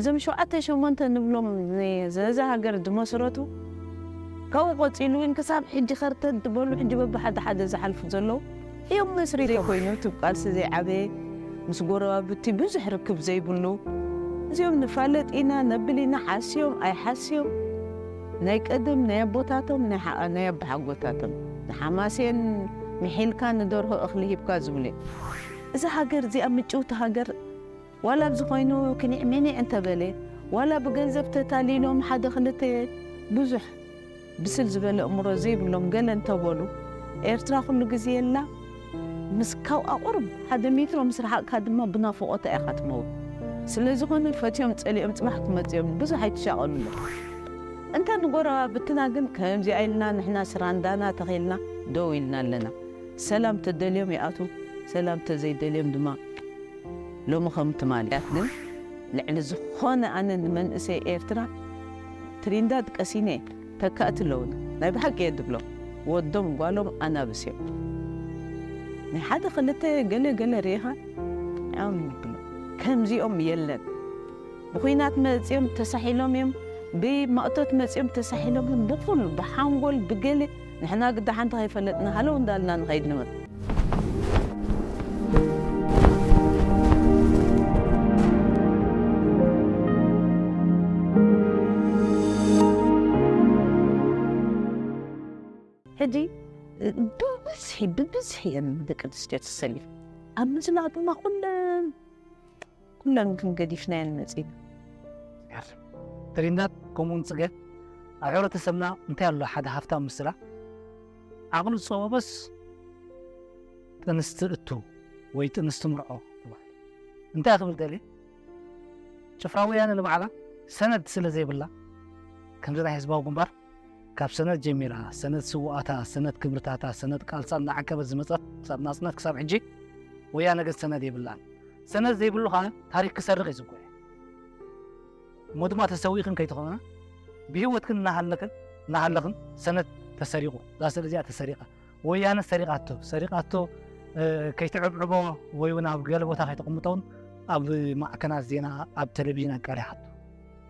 እዞም ሸውዓተ ሸሞንተ ንብሎም ነዛ ሃገር ዝመሰረቱ፣ ካብኡ ቀጺሉ እውን ክሳብ ሕጂ ከርተት ዝበሉ፣ ሕጂ በብሓደ ሓደ ዝሓልፉ ዘለዉ እዮም መስሪቶም። ኮይኑ እቲ ቃልሲ ዘይዓበየ፣ ምስ ጎረባብቲ ብዙሕ ርክብ ዘይብሉ፣ እዚኦም ንፋለጥ ኢና ነብል ኢና፣ ሓስዮም ኣይሓስዮም፣ ናይ ቀደም ናይ ኣቦታቶም ናይ ሓ-፣ ናይ ኣቦሓጎታቶም፣ ንሓማሴን ምሒልካ ንደርሆ እኽሊ ሂብካ ዝብሉ እዮም። እዛ ሃገር እዚኣ ምጭውቲ ሃገር፣ ዋላ ኣብዚ ኮይኑ ክኒዕ ሚኒዕ እንተበለ፣ ዋላ ብገንዘብ ተታሊሎም ሓደ ክልተ ብዙሕ ብስል ዝበለ እምሮ ዘይብሎም ገለ እንተበሉ፣ ኤርትራ ኩሉ ግዜ የላ። ምስ ካብ ኣቑርብ ሓደ ሜትሮ ምስ ረሓቕካ ድማ ብናፍቖታ ኢኻ ትመውት። ስለ ዝኾነ ፈትዮም ጸሊኦም ጽባሕ ክመጽኦም ብዙሕ ኣይትሻቐሉሎም። እንተ ንጎረባብትና ግን ከምዚኣ ኢልና ንሕና ስራንዳና ተኺልና ደው ኢልና ኣለና። ሰላም ተደልዮም ይኣትዉ፣ ሰላም ተዘይደልዮም ድማ ሎሚ ከም ትማሊ ግን ልዕሊ ዝኾነ ኣነ ንመንእሰይ ኤርትራ ትሪንዳድ ቀሲነ ተካእቲ ኣለውና። ናይ ብሓቂ እየ ድብሎ። ወዶም ጓሎም ኣናብስ እዮም። ናይ ሓደ ክልተ ገለ ገለ ርኢኻ ንዕኦም ይብሎ። ከምዚኦም የለን። ብኹናት መጺኦም ተሳሒሎም እዮም። ብማእቶት መጺኦም ተሳሒሎም እዮም። ብኹሉ ብሓንጎል ብገለ ንሕና ግዳ ሓንቲ ከይፈለጥና ሃለው እንዳልና ንኸይድ ንብል። ሕጂ ብብዝሒ ብብዝሒ እየን ደቂ ኣንስትዮ ተሰሊፍ ኣብ ምዝላቕ ድማ ኩለን ኩለን ግን ገዲፍናየን መጺና። ትሪንዳድ ከምኡውን ጽገ ኣብ ሕብረተሰብና እንታይ ኣሎ ሓደ ሃፍታም ምስላ ዓቕሉ ዝጸበበስ ጥንስቲ እቱ ወይ ጥንስቲ ምርዖ ትባል። እንታይ ክብል ደልየ ጭፍራ ወያነ ንባዕላ ሰነድ ስለ ዘይብላ ከምዚ ናይ ህዝባዊ ግንባር ካብ ሰነድ ጀሚራ ሰነድ ስውኣታ ሰነድ ክብርታታ ሰነድ ቃልሳ እናዓቀበት ዝመጸት ክሳብ ናጽነት ክሳብ ሕጂ ወያነ ግን ሰነድ የብላን። ሰነድ ዘይብሉ ከዓ ታሪክ ክሰርቕ እዩ ዝጎየ። እሞ ድማ ተሰዊእክን ከይትኾና ብህይወትክን እናሃለክን እናሃለኽን ሰነድ ተሰሪቑ እዛ ስእሊ እዚኣ ተሰሪቓ ወያነ ሰሪቓቶ ሰሪቓቶ ከይትዕብዕቦ ወይ እውን ኣብ ገለ ቦታ ከይተቕምጦ እውን ኣብ ማዕከናት ዜና ኣብ ቴሌቪዥን ኣቃሊሓቶ።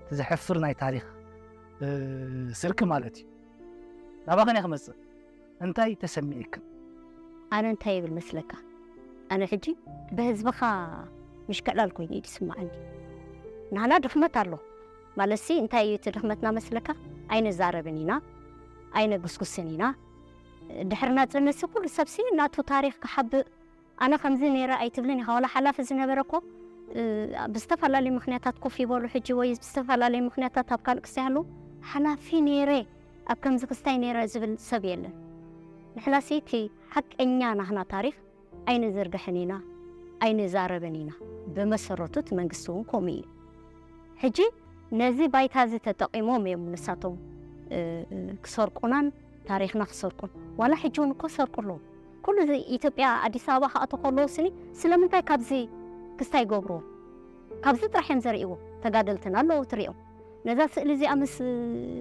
እቲ ዘሕፍር ናይ ታሪክ ስርቂ ማለት እዩ። ናባኸን እየ ክመፅእ። እንታይ ተሰሚዕክን? ኣነ እንታይ ይብል መስለካ? ኣነ ሕጂ ብህዝብኻ ምሽክዕላል ኮይኑ እዩ ዝስምዓኒ። ናህና ድኽመት ኣሎ ማለትሲ እንታይ እዩ እቲ ድኽመትና መስለካ? ኣይንዛረብን ኢና፣ ኣይነጉስጉስን ኢና። ድሕሪ ናፅነትሲ ኩሉ ሰብሲ ናቱ ታሪክ ክሓብእ ኣነ ከምዚ ነይረ ኣይትብልን ኢኻ። ዋላ ሓላፊ ዝነበረ እኮ ብዝተፈላለዩ ምክንያታት ኮፍ ይበሉ ሕጂ ወይ ብዝተፈላለዩ ምክንያታት ኣብ ካልእ ክስታይ ኣለዉ። ሓላፊ ነይረ ኣብ ከምዚ ክስታይ ነይረ ዝብል ሰብ የለን። ንሕናሲ እቲ ሓቀኛ ናህና ታሪክ ኣይንዝርግሕን ኢና ኣይንዛረብን ኢና። ብመሰረቱ እቲ መንግስቲ እውን ከምኡ እዩ። ሕጂ ነዚ ባይታ እዚ ተጠቂሞም እዮም ንሳቶም ክሰርቁናን ታሪክና ክሰርቁን ዋላ ሕጂ እውን እኮ ሰርቁ ኣለዉ። ኩሉ እዚ ኢትዮጵያ ኣዲስ ኣበባ ክኣቶ ከለዉ ስኒ ስለምንታይ ካብዚ ክስታይ ይገብርዎ? ካብዚ ጥራሕ እዮም ዘርእዎ። ተጋደልትና ኣለዉ ትሪኦም። ነዛ ስእሊ እዚኣ ምስ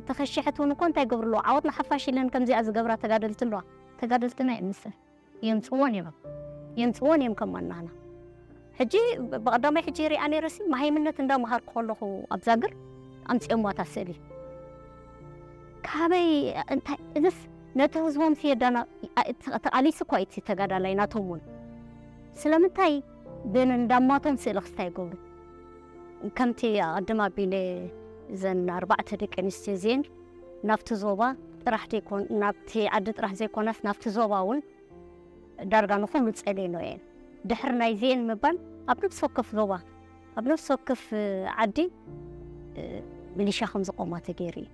ተኸሸሐት እውን እኮ እንታይ ይገብሩ ኣለዉ? ዓወት ንሓፋሽ ኢለን ከምዚኣ ዝገብራ ተጋደልቲ ኣለዋ። ተጋደልትና እዮም ንሰን የምፅዎን እዮም የምፅዎን እዮም ከማናና ሕጂ ብቐዳማይ ሕጂ ሪኣ ነይረሲ መሃይምነት እንዳመሃርኩ ከለኹ ኣብዛ ግር ኣምፅኦምዋ እታ ስእሊ ካበይ እንታይ እዝስ ነቲ ህዝቦም ስየዳና ተቓሊሲ እኳ እቲ ተጋዳላይ ናቶም እውን ስለምንታይ ብንዳማቶም ስእሊ ክስታይ ይገብሩ ከምቲ ኣቐድም ኣቢለ እዘን ኣርባዕተ ደቂ ኣንስትዮ እዚአን ናብቲ ዞባ ጥራሕ ዘይኮን ናብቲ ዓዲ ጥራሕ ዘይኮነስ ናብቲ ዞባ እውን ዳርጋ ንኹሉ ጸልየኖ እየን። ድሕሪ ናይዚኤን ምባል ኣብ ነፍሲ ወከፍ ዞባ ኣብ ነፍሲ ወከፍ ዓዲ ሚሊሻ ከም ዝቆማ ተገይሩ እዩ።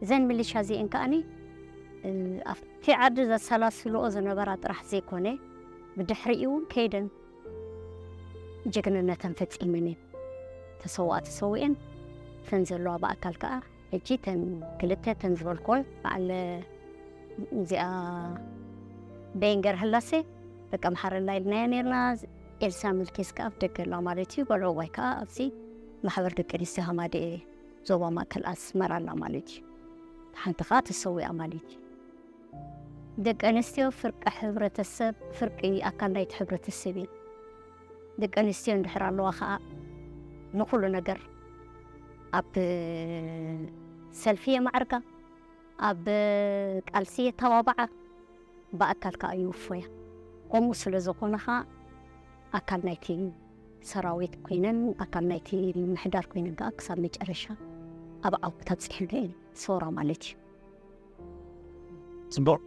እዘን ሚሊሻ እዚኤን ከኣኒ ኣብቲ ዓዲ ዘሰላስልኦ ዝነበራ ጥራሕ ዘይኮነ ብድሕሪኡ እውን ከይደን ጅግንነተን ፈጺመን እየን። ተሰውኣ ተሰዊኤን እተን ዘለዋ ብኣካል ከኣ ሕጂ ተን ክልተ ተን ዝበልክወን በዓል እዚኣ በይን ገርህላሴ በቃ ምሓረላ ኢልናያ ነርና። ኤልሳ ምልኬስ ከኣ ኣብ ደገ ኣላ ማለት እዩ። በልዑ ዋይ ከኣ ኣብዚ ማሕበር ደቂ ኣንስትዮ ሃማደኤ ዞባ ማእከል ኣስመራ ኣላ ማለት እዩ። ሓንቲ ከኣ ተሰዊኣ ማለት እዩ። ደቂ ኣንስትዮ ፍርቂ ሕብረተሰብ ፍርቂ ኣካል ናይቲ ሕብረተሰብ እዩ። ደቂ ኣንስትዮ እንድሕር ኣለዋ ከኣ ንኹሉ ነገር ኣብ ሰልፊ የማዕርጋ፣ ኣብ ቃልሲ የተባብዓ፣ ብኣካል ከኣ ይውፎያ። ከምኡ ስለ ዝኾነ ኸኣ ኣካል ናይቲ ሰራዊት ኮይነን፣ ኣካል ናይቲ ምምሕዳር ኮይነን ከኣ ክሳብ መጨረሻ ኣብ ዓወት ኣብጺሐን እየን፣ ሰውራ ማለት እዩ። ጽቡቕ።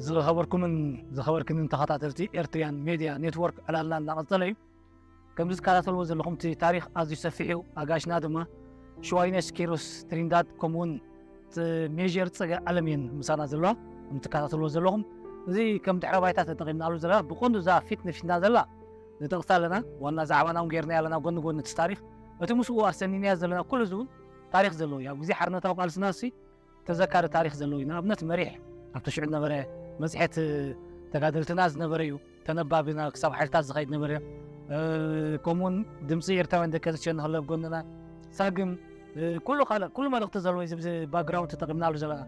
ዝኸበርኩምን ዝኸበርክንን ተኸታተልቲ ኤርትሪያን ሜድያ ኔትወርክ ዕላልና እናቐጸለ እዩ። ከምዚ ትከታተልዎ ዘለኹም እቲ ታሪኽ ኣዝዩ ሰፊሕ እዩ። ኣጋይሽና ድማ ሽዋይነሽ ኪሮስ ትሪንዳድ ከምኡውን ሜጀር ጽገ ዓለም እየን ምሳና ዘለዋ። ከም ትከታተልዎ ዘለኹም እዚ ከም ድሕረ ባይታ ተጠቒምናሉ ዘለና ብቐንዱ እዛ ፊት ንፊትና ዘላ ንጠቕሳ ኣለና። ዋና ዛዕባና እውን ጌርና ኣለና ጎኒ ጎኒ እቲ ታሪኽ። እቲ ምስኡ ኣሰኒንያ ዘለና ኩሉ እዚ እውን ታሪኽ ዘለዎ እዩ። ኣብ ግዜ ሓርነታዊ ቃልስና እሲ ተዘካሪ ታሪኽ ዘለዎ እዩ። ንኣብነት መሪሕ ኣብቲ ሽዑ ዝነበረ መጽሔት ተጋደልትና ዝነበረ እዩ። ተነባቢና ክሳብ ሓይልታት ዝኸይድ ነበረ። ከምኡውን ድምፂ ኤርትራውያን ደቂ ኣንስትዮ ንክለብ ጎንና ሳግም ኩሉ ካልእ ኩሉ መልእኽቲ ዘለዎ እዩ። እዚ ባክግራውንድ ተጠቂምናሉ ዘለና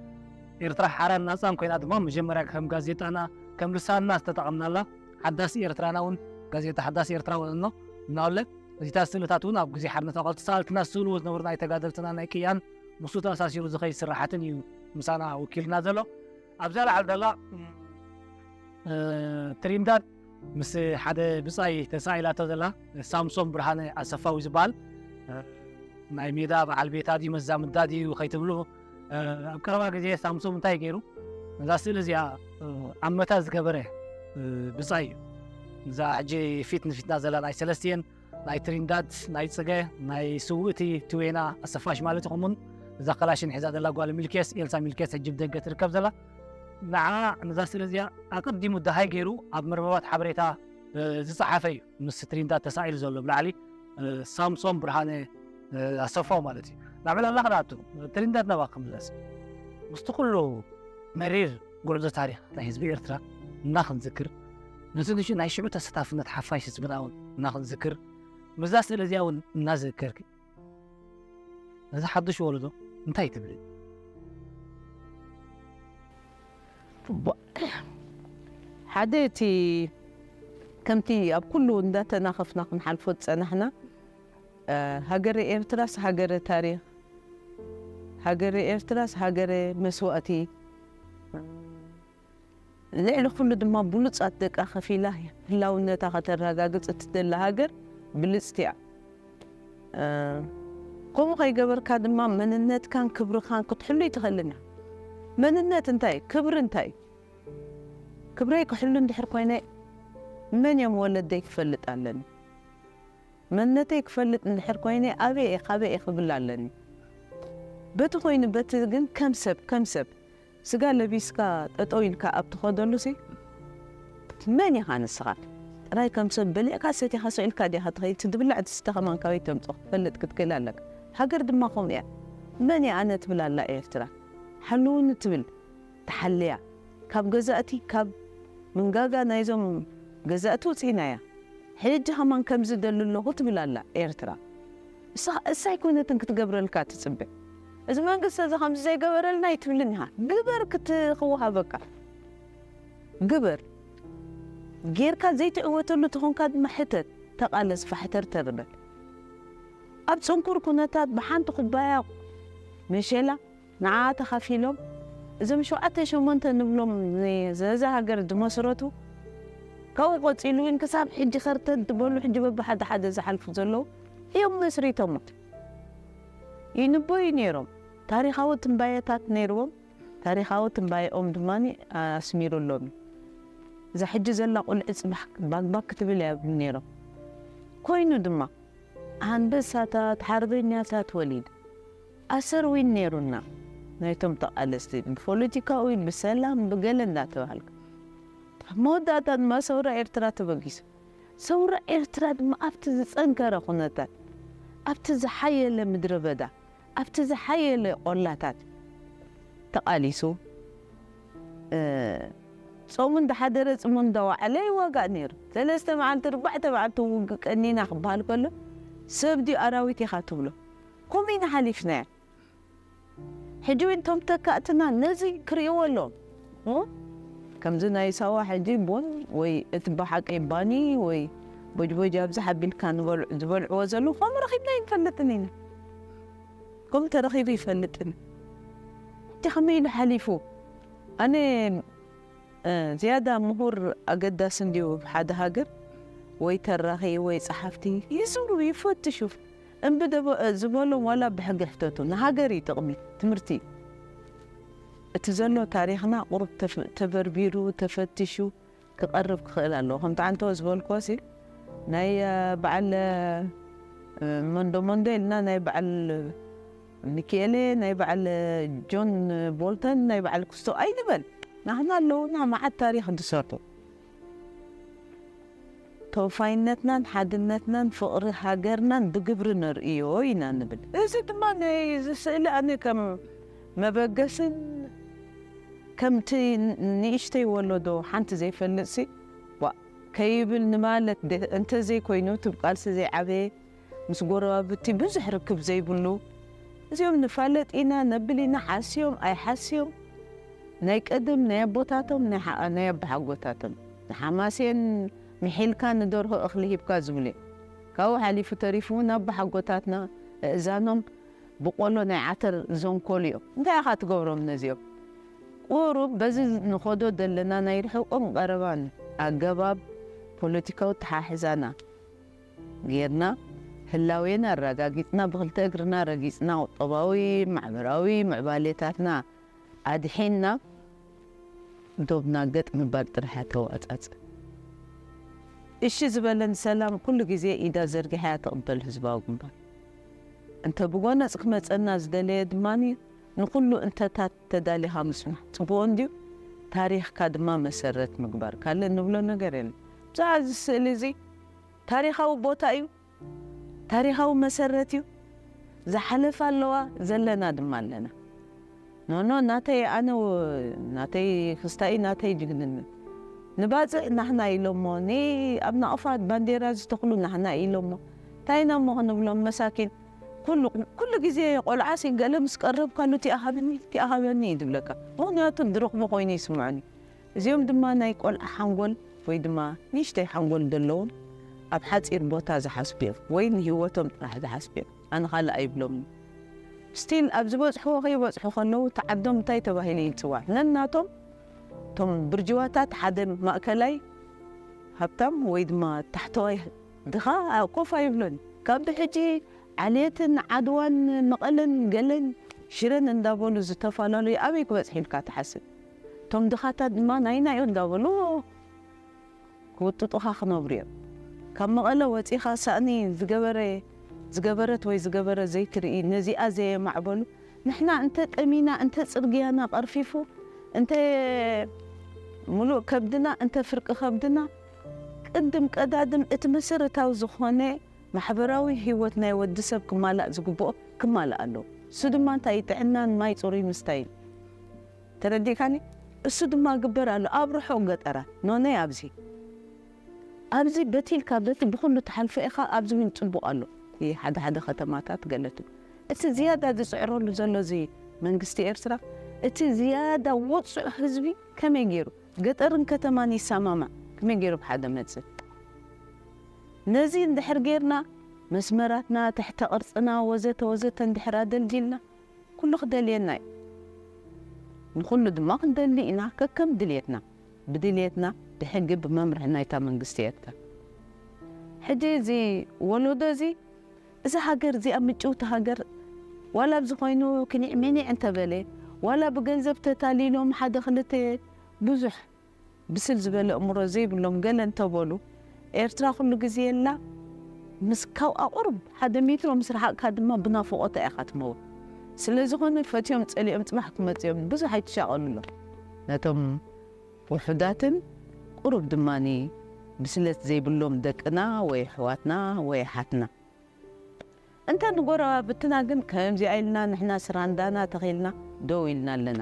ኤርትራ ሓራን ናፃን ኮይና ድማ መጀመርያ ከም ጋዜጣና ከም ልሳንና ዝተጠቐምናላ ሓዳስ ኤርትራና እውን ጋዜጣ ሓዳስ ኤርትራ እውን ኣሎ እናበለ እዚታት ስእልታት እውን ኣብ ግዜ ሓርነት ኣቐልቲ ሰኣልትና ዝስእልዎ ዝነበሩ ናይ ተጋደልትና ናይ ቅያን ምስኡ ተኣሳሲሩ ዝኸይድ ስራሓትን እዩ ምሳና ወኪልና ዘሎ። ኣብዛ ላዕሊ ዘላ ትሪንዳድ ምስ ሓደ ብፃይ ተሳኢላቶ ዘላ ሳምሶም ብርሃነ ኣሰፋዊ ዝበሃል ናይ ሜዳ በዓል ቤታ ድዩ መዛምዳ ድዩ ከይትብሉ ኣብ ቀረባ ግዜ ሳምሶም እንታይ ገይሩ ነዛ ስእሊ እዚኣ ኣመታ ዝገበረ ብፃይ እዩ። እዛ ሕጂ ፊት ንፊትና ዘላ ናይ ሰለስቲኤን ናይ ትሪንዳድ ናይ ፅገ ናይ ስውእቲ ትዌና ኣሰፋሽ ማለት ይኹምን እዛ ከላሽን ሒዛ ዘላ ጓል ሚልኬስ ኤልሳ ሚልኬስ ሕጂ ብደገ ትርከብ ዘላ ንዓ ነዛ ስእሊ እዚኣ ኣቀዲሙ ደሃይ ገይሩ ኣብ መርበባት ሓበሬታ ዝፀሓፈ እዩ። ምስ ትሪንዳድ ተሳኢሉ ዘሎ ብላዕሊ ሳምሶም ብርሃነ ኣሰፋው ማለት እዩ። ናብ ዕላልና ክነኣቱ ትሪንዳድ ናባካ ክምለስ ምስቲ ኩሉ መሪር ጉዕዞ ታሪኽ ናይ ህዝቢ ኤርትራ እና ክንዝክር ነቲ ንሽ ናይ ሽዑ ተሳታፍነት ሓፋሽ ህዝብና እውን እና ክንዝክር ምስዛ ስእሊ እዚኣ እውን እናዘከርክ ነዚ ሓዱሽ ወለዶ እንታይ ትብል? ሓደ እቲ ከምቲ ኣብ ኩሉ እንዳተናኸፍና ክንሓልፎ ዝጸናሕና ሃገረ ኤርትራስ ሃገረ ታሪኽ፣ ሃገረ ኤርትራስ ሃገረ መስዋእቲ፣ ልዕሊ ኩሉ ድማ ብሉጻት ደቃ ከፊላ ህላውነታ ከተረጋግጽ እትደሊ ሃገር ብልጽቲ እያ። ከምኡ ከይገበርካ ድማ መንነትካን ክብርኻን ክትሕሉ ኣይትኽእልን እያ። መንነት እንታይ ክብሪ እንታይ? ክብረይ ክሕሉ እንድሕር ኮይነ መን እዮም ወለደይ ክፈልጥ ኣለኒ። መንነተይ ክፈልጥ እንድሕር ኮይነ ኣበይ እየ ካበይ እየ ክብል ኣለኒ። በቲ ኮይኑ በቲ ግን ከም ሰብ ከም ሰብ ስጋ ለቢስካ ጠጠው ኢልካ ኣብ ትኸደሉ ሲ መን ኢኻ ንስኻ? ጥራይ ከም ሰብ በሊዕካ ሰቲኻ ስቕ ኢልካ ዲኻ ትኸይድ? እቲ ዝብላዕ ዝስተ ከማን ካበይ ተምፅኦ ክትፈልጥ ክትክእል ኣለካ። ሃገር ድማ ከምኡ እያ። መን እየ ኣነ ትብል ኣላ ኤርትራ። ሓልውኒ ትብል ተሓልያ ካብ ገዛእቲ ካብ ምንጋጋ ናይዞም ገዛእቲ ውፅኢና እያ። ሕጂ ከማን ከምዚ ደሊ ኣለኹ ትብል ኣላ ኤርትራ። እሳ እሳ ኣይኮነትን ክትገብረልካ ትፅበ። እዚ መንግስቲ እዚ ከምዚ ዘይገበረልና ኣይትብልን ኢኻ። ግበር ክት ክወሃበካ ግበር። ጌርካ ዘይትዕወተሉ ተኾንካ ድማ ሕተት፣ ተቓለስ፣ ፋሕተር ተርበል። ኣብ ፅንኩር ኩነታት ብሓንቲ ኩባያ መሸላ ንዓ ተኻፊሎም እዞም ሸውዓተ ሸሞንተ ንብሎም ዘዛ ሃገር ዝመስረቱ ካብኡ ቆፂሉ እውን ክሳብ ሕጂ ከርተት ዝበሉ ሕጂ በብሓደ ሓደ ዝሓልፉ ዘለዉ እዮም መስሪቶሞ። ይንበዩ ነይሮም። ታሪኻዊ ትንባየታት ነይርዎም። ታሪኻዊ ትንባየኦም ድማ ኣስሚሩሎም እዩ። እዛ ሕጂ ዘላ ቁልዒ ፅባሕ ባግባግ ክትብል እያ ይብሉ ነይሮም። ኮይኑ ድማ ኣንበሳታት ሓርበኛታት ወሊድ ኣሰር ዊን ነይሩና ናይቶም ተቓለስቲ ብፖለቲካዊ ብሰላም ብገለ እንዳተባሃልካ መወዳእታ ድማ ሰውራ ኤርትራ ተበጊሱ። ሰውራ ኤርትራ ድማ ኣብቲ ዝጸንከረ ኩነታት ኣብቲ ዝሓየለ ምድረ በዳ ኣብቲ ዝሓየለ ቆላታት ተቓሊሱ ጾሙ እንዳሓደረ ጽሙ እንዳዋዓለ ይዋጋእ ነይሩ። ሰለስተ መዓልቲ ርባዕተ መዓልቲ ውግእ ቀኒና ክበሃል ከሎ ሰብ ድዩ ኣራዊት ኢኻ ትብሎ? ከምኡ ኢና ሓሊፍናዮ። ሕጂ እውን እቶም ተካእትና ነዚ ክርእይዎ ኣለዎም። ከምዚ ናይ ሳዋ ሕጂ ቡን ወይ እቲ ብሓቂ ባኒ ወይ ቦጅቦጅ ኣብዝሕ ኣቢልካ ዝበልዕዎ ዘለዉ ከምኡ ረኺብና ኣይንፈልጥን ኢና። ከም ተረኺቡ ይፈልጥን። እቲ ከመይ ኢሉ ሓሊፉ? ኣነ፣ እ፣ ዝያዳ ምሁር ኣገዳሲ እንድዩ ኣብ ሓደ ሃገር፣ ወይ ተራኺ ወይ ጸሓፍቲ ይዝሩ፣ ይፈትሹ። እምቢ ደበ-፣ እ፣ ዝበሎም ዋላ ብሕጊ ሕተቱ፣ ንሃገር እዩ ጥቕሚ፣ ትምህርቲ እዩ። እቲ ዘሎ ታሪኽና ቁሩብ ተፍ-፣ ተበርቢሩ፣ ተፈቲሹ ክቐርብ ክኽእል ኣለዎ። ከምቲ ዓንተወ ዝበልክዎ ሲ፣ ናይ፣ እ፣ በዓል፣ እ፣ መንዶ መንዶ ኢልና ናይ በዓል ሚኪኤሌ፣ ናይ በዓል ጆን ቦልተን፣ ናይ በዓል ክስቶ ኣይንበል። ናህና ኣለውና መዓት ታሪኽ ዝሰርሑ። ተወፋይነትናን ሓድነትናን ፍቕሪ ሃገርናን ብግብሪ ነርእዮ ኢና ንብል። እዚ ድማ ናይ፣ እዚ ስእሊ ኣነ ከም መበገስን ከምቲ ን-፣ ንእሽተይ ወለዶ ሓንቲ ዘይፈልጥሲ፣ ዋ፣ ከይብል ንማለት ደ-፣ እንተዘይኮይኑ፣ እቲ ቃልሲ ዘይዓበየ፣ ምስ ጎረባብቲ ብዙሕ ርክብ ዘይብሉ፣ እዚኦም ንፋለጥ ኢና፣ ነብል ኢና፣ ሓስዮም ኣይሓስዮም፣ ናይ ቀደም ናይ ኣቦታቶም፣ ናይ ሓ-፣ ናይ ኣቦሓጎታቶም፣ ንሓማሴን ምሒልካ ንደርሆ እኽሊ ሂብካ ዝብሉ እዮም። ካብኡ ሓሊፉ ተሪፉ እውን ኣቦሓጎታትና እእዛኖም ብቆሎ ናይ ዓተር ዘንኮሉ እዮም። እንታይ ኢኻ ትገብሮም ነዚኦም? ቁሩብ በዚ ንኸዶ ዘለና ናይ ርሑቕን ቀረባን ኣገባብ ፖለቲካዊ ተሓሕዛና ጌርና፣ ህላዌና ኣረጋጊጽና፣ ብኽልተ እግርና ረጊጽና፣ ቁጠባዊ፣ ማሕበራዊ ምዕባሌታትና ኣድሒንና፣ ዶብና ገጥ ምባል ጥራሕ እያ ተዋጻጽእ። እሺ ዝበለን ሰላም ኩሉ ግዜ ኢዳ ዘርጊሓ እያ ትቕበል ህዝባዊ ግንባር። እንተ ብጎነጽ ክመጸና ዝደለየ ድማኒ ንኹሉ እንተታት ተዳሊኻ ምስማዕ ጽቡቕ እንድዩ። ታሪኽካ ድማ መሰረት ምግባር። ካልእ እንብሎ ነገር የለን። ብዛዕባ እዚ ስእሊ እዚ ታሪኻዊ ቦታ እዩ። ታሪኻዊ መሰረት እዩ። ዝሓለፋ ኣለዋ፣ ዘለና ድማ ኣለና። ኖኖ፣ ናተይ ኣነ ው-፣ ናተይ ክስታይ፣ ናተይ ጅግንነት። ንባጽዕ ናህና ኢሎሞ፣ ኒ ኣብ ናቕፋ ባንዴራ ዝተኽሉ ናህና ኢሎሞ። እንታይ ኢና እሞ ክንብሎም መሳኪን? ኩሉ፣ ኩሉ ግዜ ቆልዓሲ ገለ ምስ ቀረብካሉ፣ "እቲኣ ሃበኒ፣ እቲኣ ሃበኒ" እዩ ዝብለካ። ምኽንያቱ ዝረኽቦ ኮይኑ ይስምዖኒ። እዚኦም ድማ ናይ ቆልዓ ሓንጎል ወይ ድማ ንእሽተይ ሓንጎል ዘለዎም፣ ኣብ ሓጺር ቦታ ዝሓስቡ እዮም፣ ወይ ንህይወቶም ጥራሕ ዝሓስቡ እዮም። ኣነ ካልእ ኣይብሎምን። ስቲል ኣብ ዝበጽሕዎ ከይበጽሑ ከለዉ፣ እቲ ዓዶም እንታይ ተባሂሉ እዩ ዝጽዋዕ? ነናቶም፣ እቶም ብርጅዋታት ሓደ ማእከላይ ሃብታም ወይ ድማ ታሕተዋይ ድኻ ኮፍ ኣይብሎን። ካብ ብሕጂ ዓሌትን ዓድዋን መቐለን ገለን ሽረን እንዳበሉ ዝተፈላለዩ ኣበይ ክበጽሑ ኢልካ ትሓስብ? እቶም ድኻታት ድማ ናይ ናዩ እንዳበሉ ክውጥጡኻ ክነብሩ እዮም። ካብ መቐለ ወጺኻ ሳእኒ ዝገበረ፣ ዝገበረት ወይ ዝገበረ ዘይትርኢ፣ ነዚኣ ዘየማዕበሉ፣ ንሕና እንተ ጠሚና፣ እንተ ጽርግያና ቀርፊፉ፣ እንተ ምሉእ ከብድና፣ እንተ ፍርቂ ከብድና፣ ቅድም ቀዳድም እቲ መሰረታዊ ዝኾነ ማሕበራዊ ህይወት ናይ ወዲ ሰብ ክማላእ ዝግብኦ ክማላእ ኣለዎ። እሱ ድማ እንታይ እዩ? ጥዕናን ማይ ጽሩይ ምስታይን። ተረዲእካኒ? እሱ ድማ ግበር ኣሎ ኣብ ርሑቕ ገጠራት። ኖነይ ኣብዚ። ኣብዚ በቲ ኢልካ በቲ ብኹሉ ትሓልፎ ኢኻ፣ ኣብዚ እውን ጽቡቕ ኣሎ። እቲ ሓደ ሓደ ከተማታት ገለቱ። እቲ ዝያዳ ዝጽዕረሉ ዘሎ እዚ መንግስቲ ኤርትራ፣ እቲ ዝያዳ ውጹዕ ህዝቢ ከመይ ገይሩ ገጠርን ከተማን ይሰማማዕ፣ ከመይ ገይሩ ብሓደ መጽእ? ነዚ እንድሕር ጌርና፣ መስመራትና፣ ትሕተ ቅርጽና፣ ወዘተ ወዘተ እንድሕር ኣደልዲልና፣ ኩሉ ክደልየና እዩ። ንኹሉ ድማ ክንደሊ ኢና፣ ከከም ድልየትና፣ ብድልየትና፣ ብሕጊ፣ ብመምርሒ ናይታ መንግስቲ ኤርትራ። ሕጂ እዚ ወለዶ እዚ፣ እዛ ሃገር እዚኣ ምጭውቲ ሃገር፣ ዋላ ኣብዚ ኮይኑ ክኒዕ ሚኒዕ እንተበለ፣ ዋላ ብገንዘብ ተታሊሎም ሓደ ክልተ ብዙሕ ብስል ዝበለ እምሮ ዘይብሎም ገለ እንተበሉ፣ ኤርትራ ኩሉ ግዜ የላ፣ ምስ ካብኣ ቁሩብ ሓደ ሜትሮ ምስ ረሓቕካ ድማ ብናፍቖታ ኢኻ ትመውት። ስለ ዝኾነ ፈትዮም ጸሊኦም ጽባሕ ክመጽኦም ብዙሕ ኣይትሻቐሉሎም። ነቶም ውሑዳትን ቁሩብ ድማኒ ብስለት ዘይብሎም ደቅና ወይ ኣሕዋትና ወይ ኣሓትና። እንተ ንጎረባብትና ግን ከምዚኣ ኢልና ንሕና ስራንዳና ተኺልና ደው ኢልና ኣለና።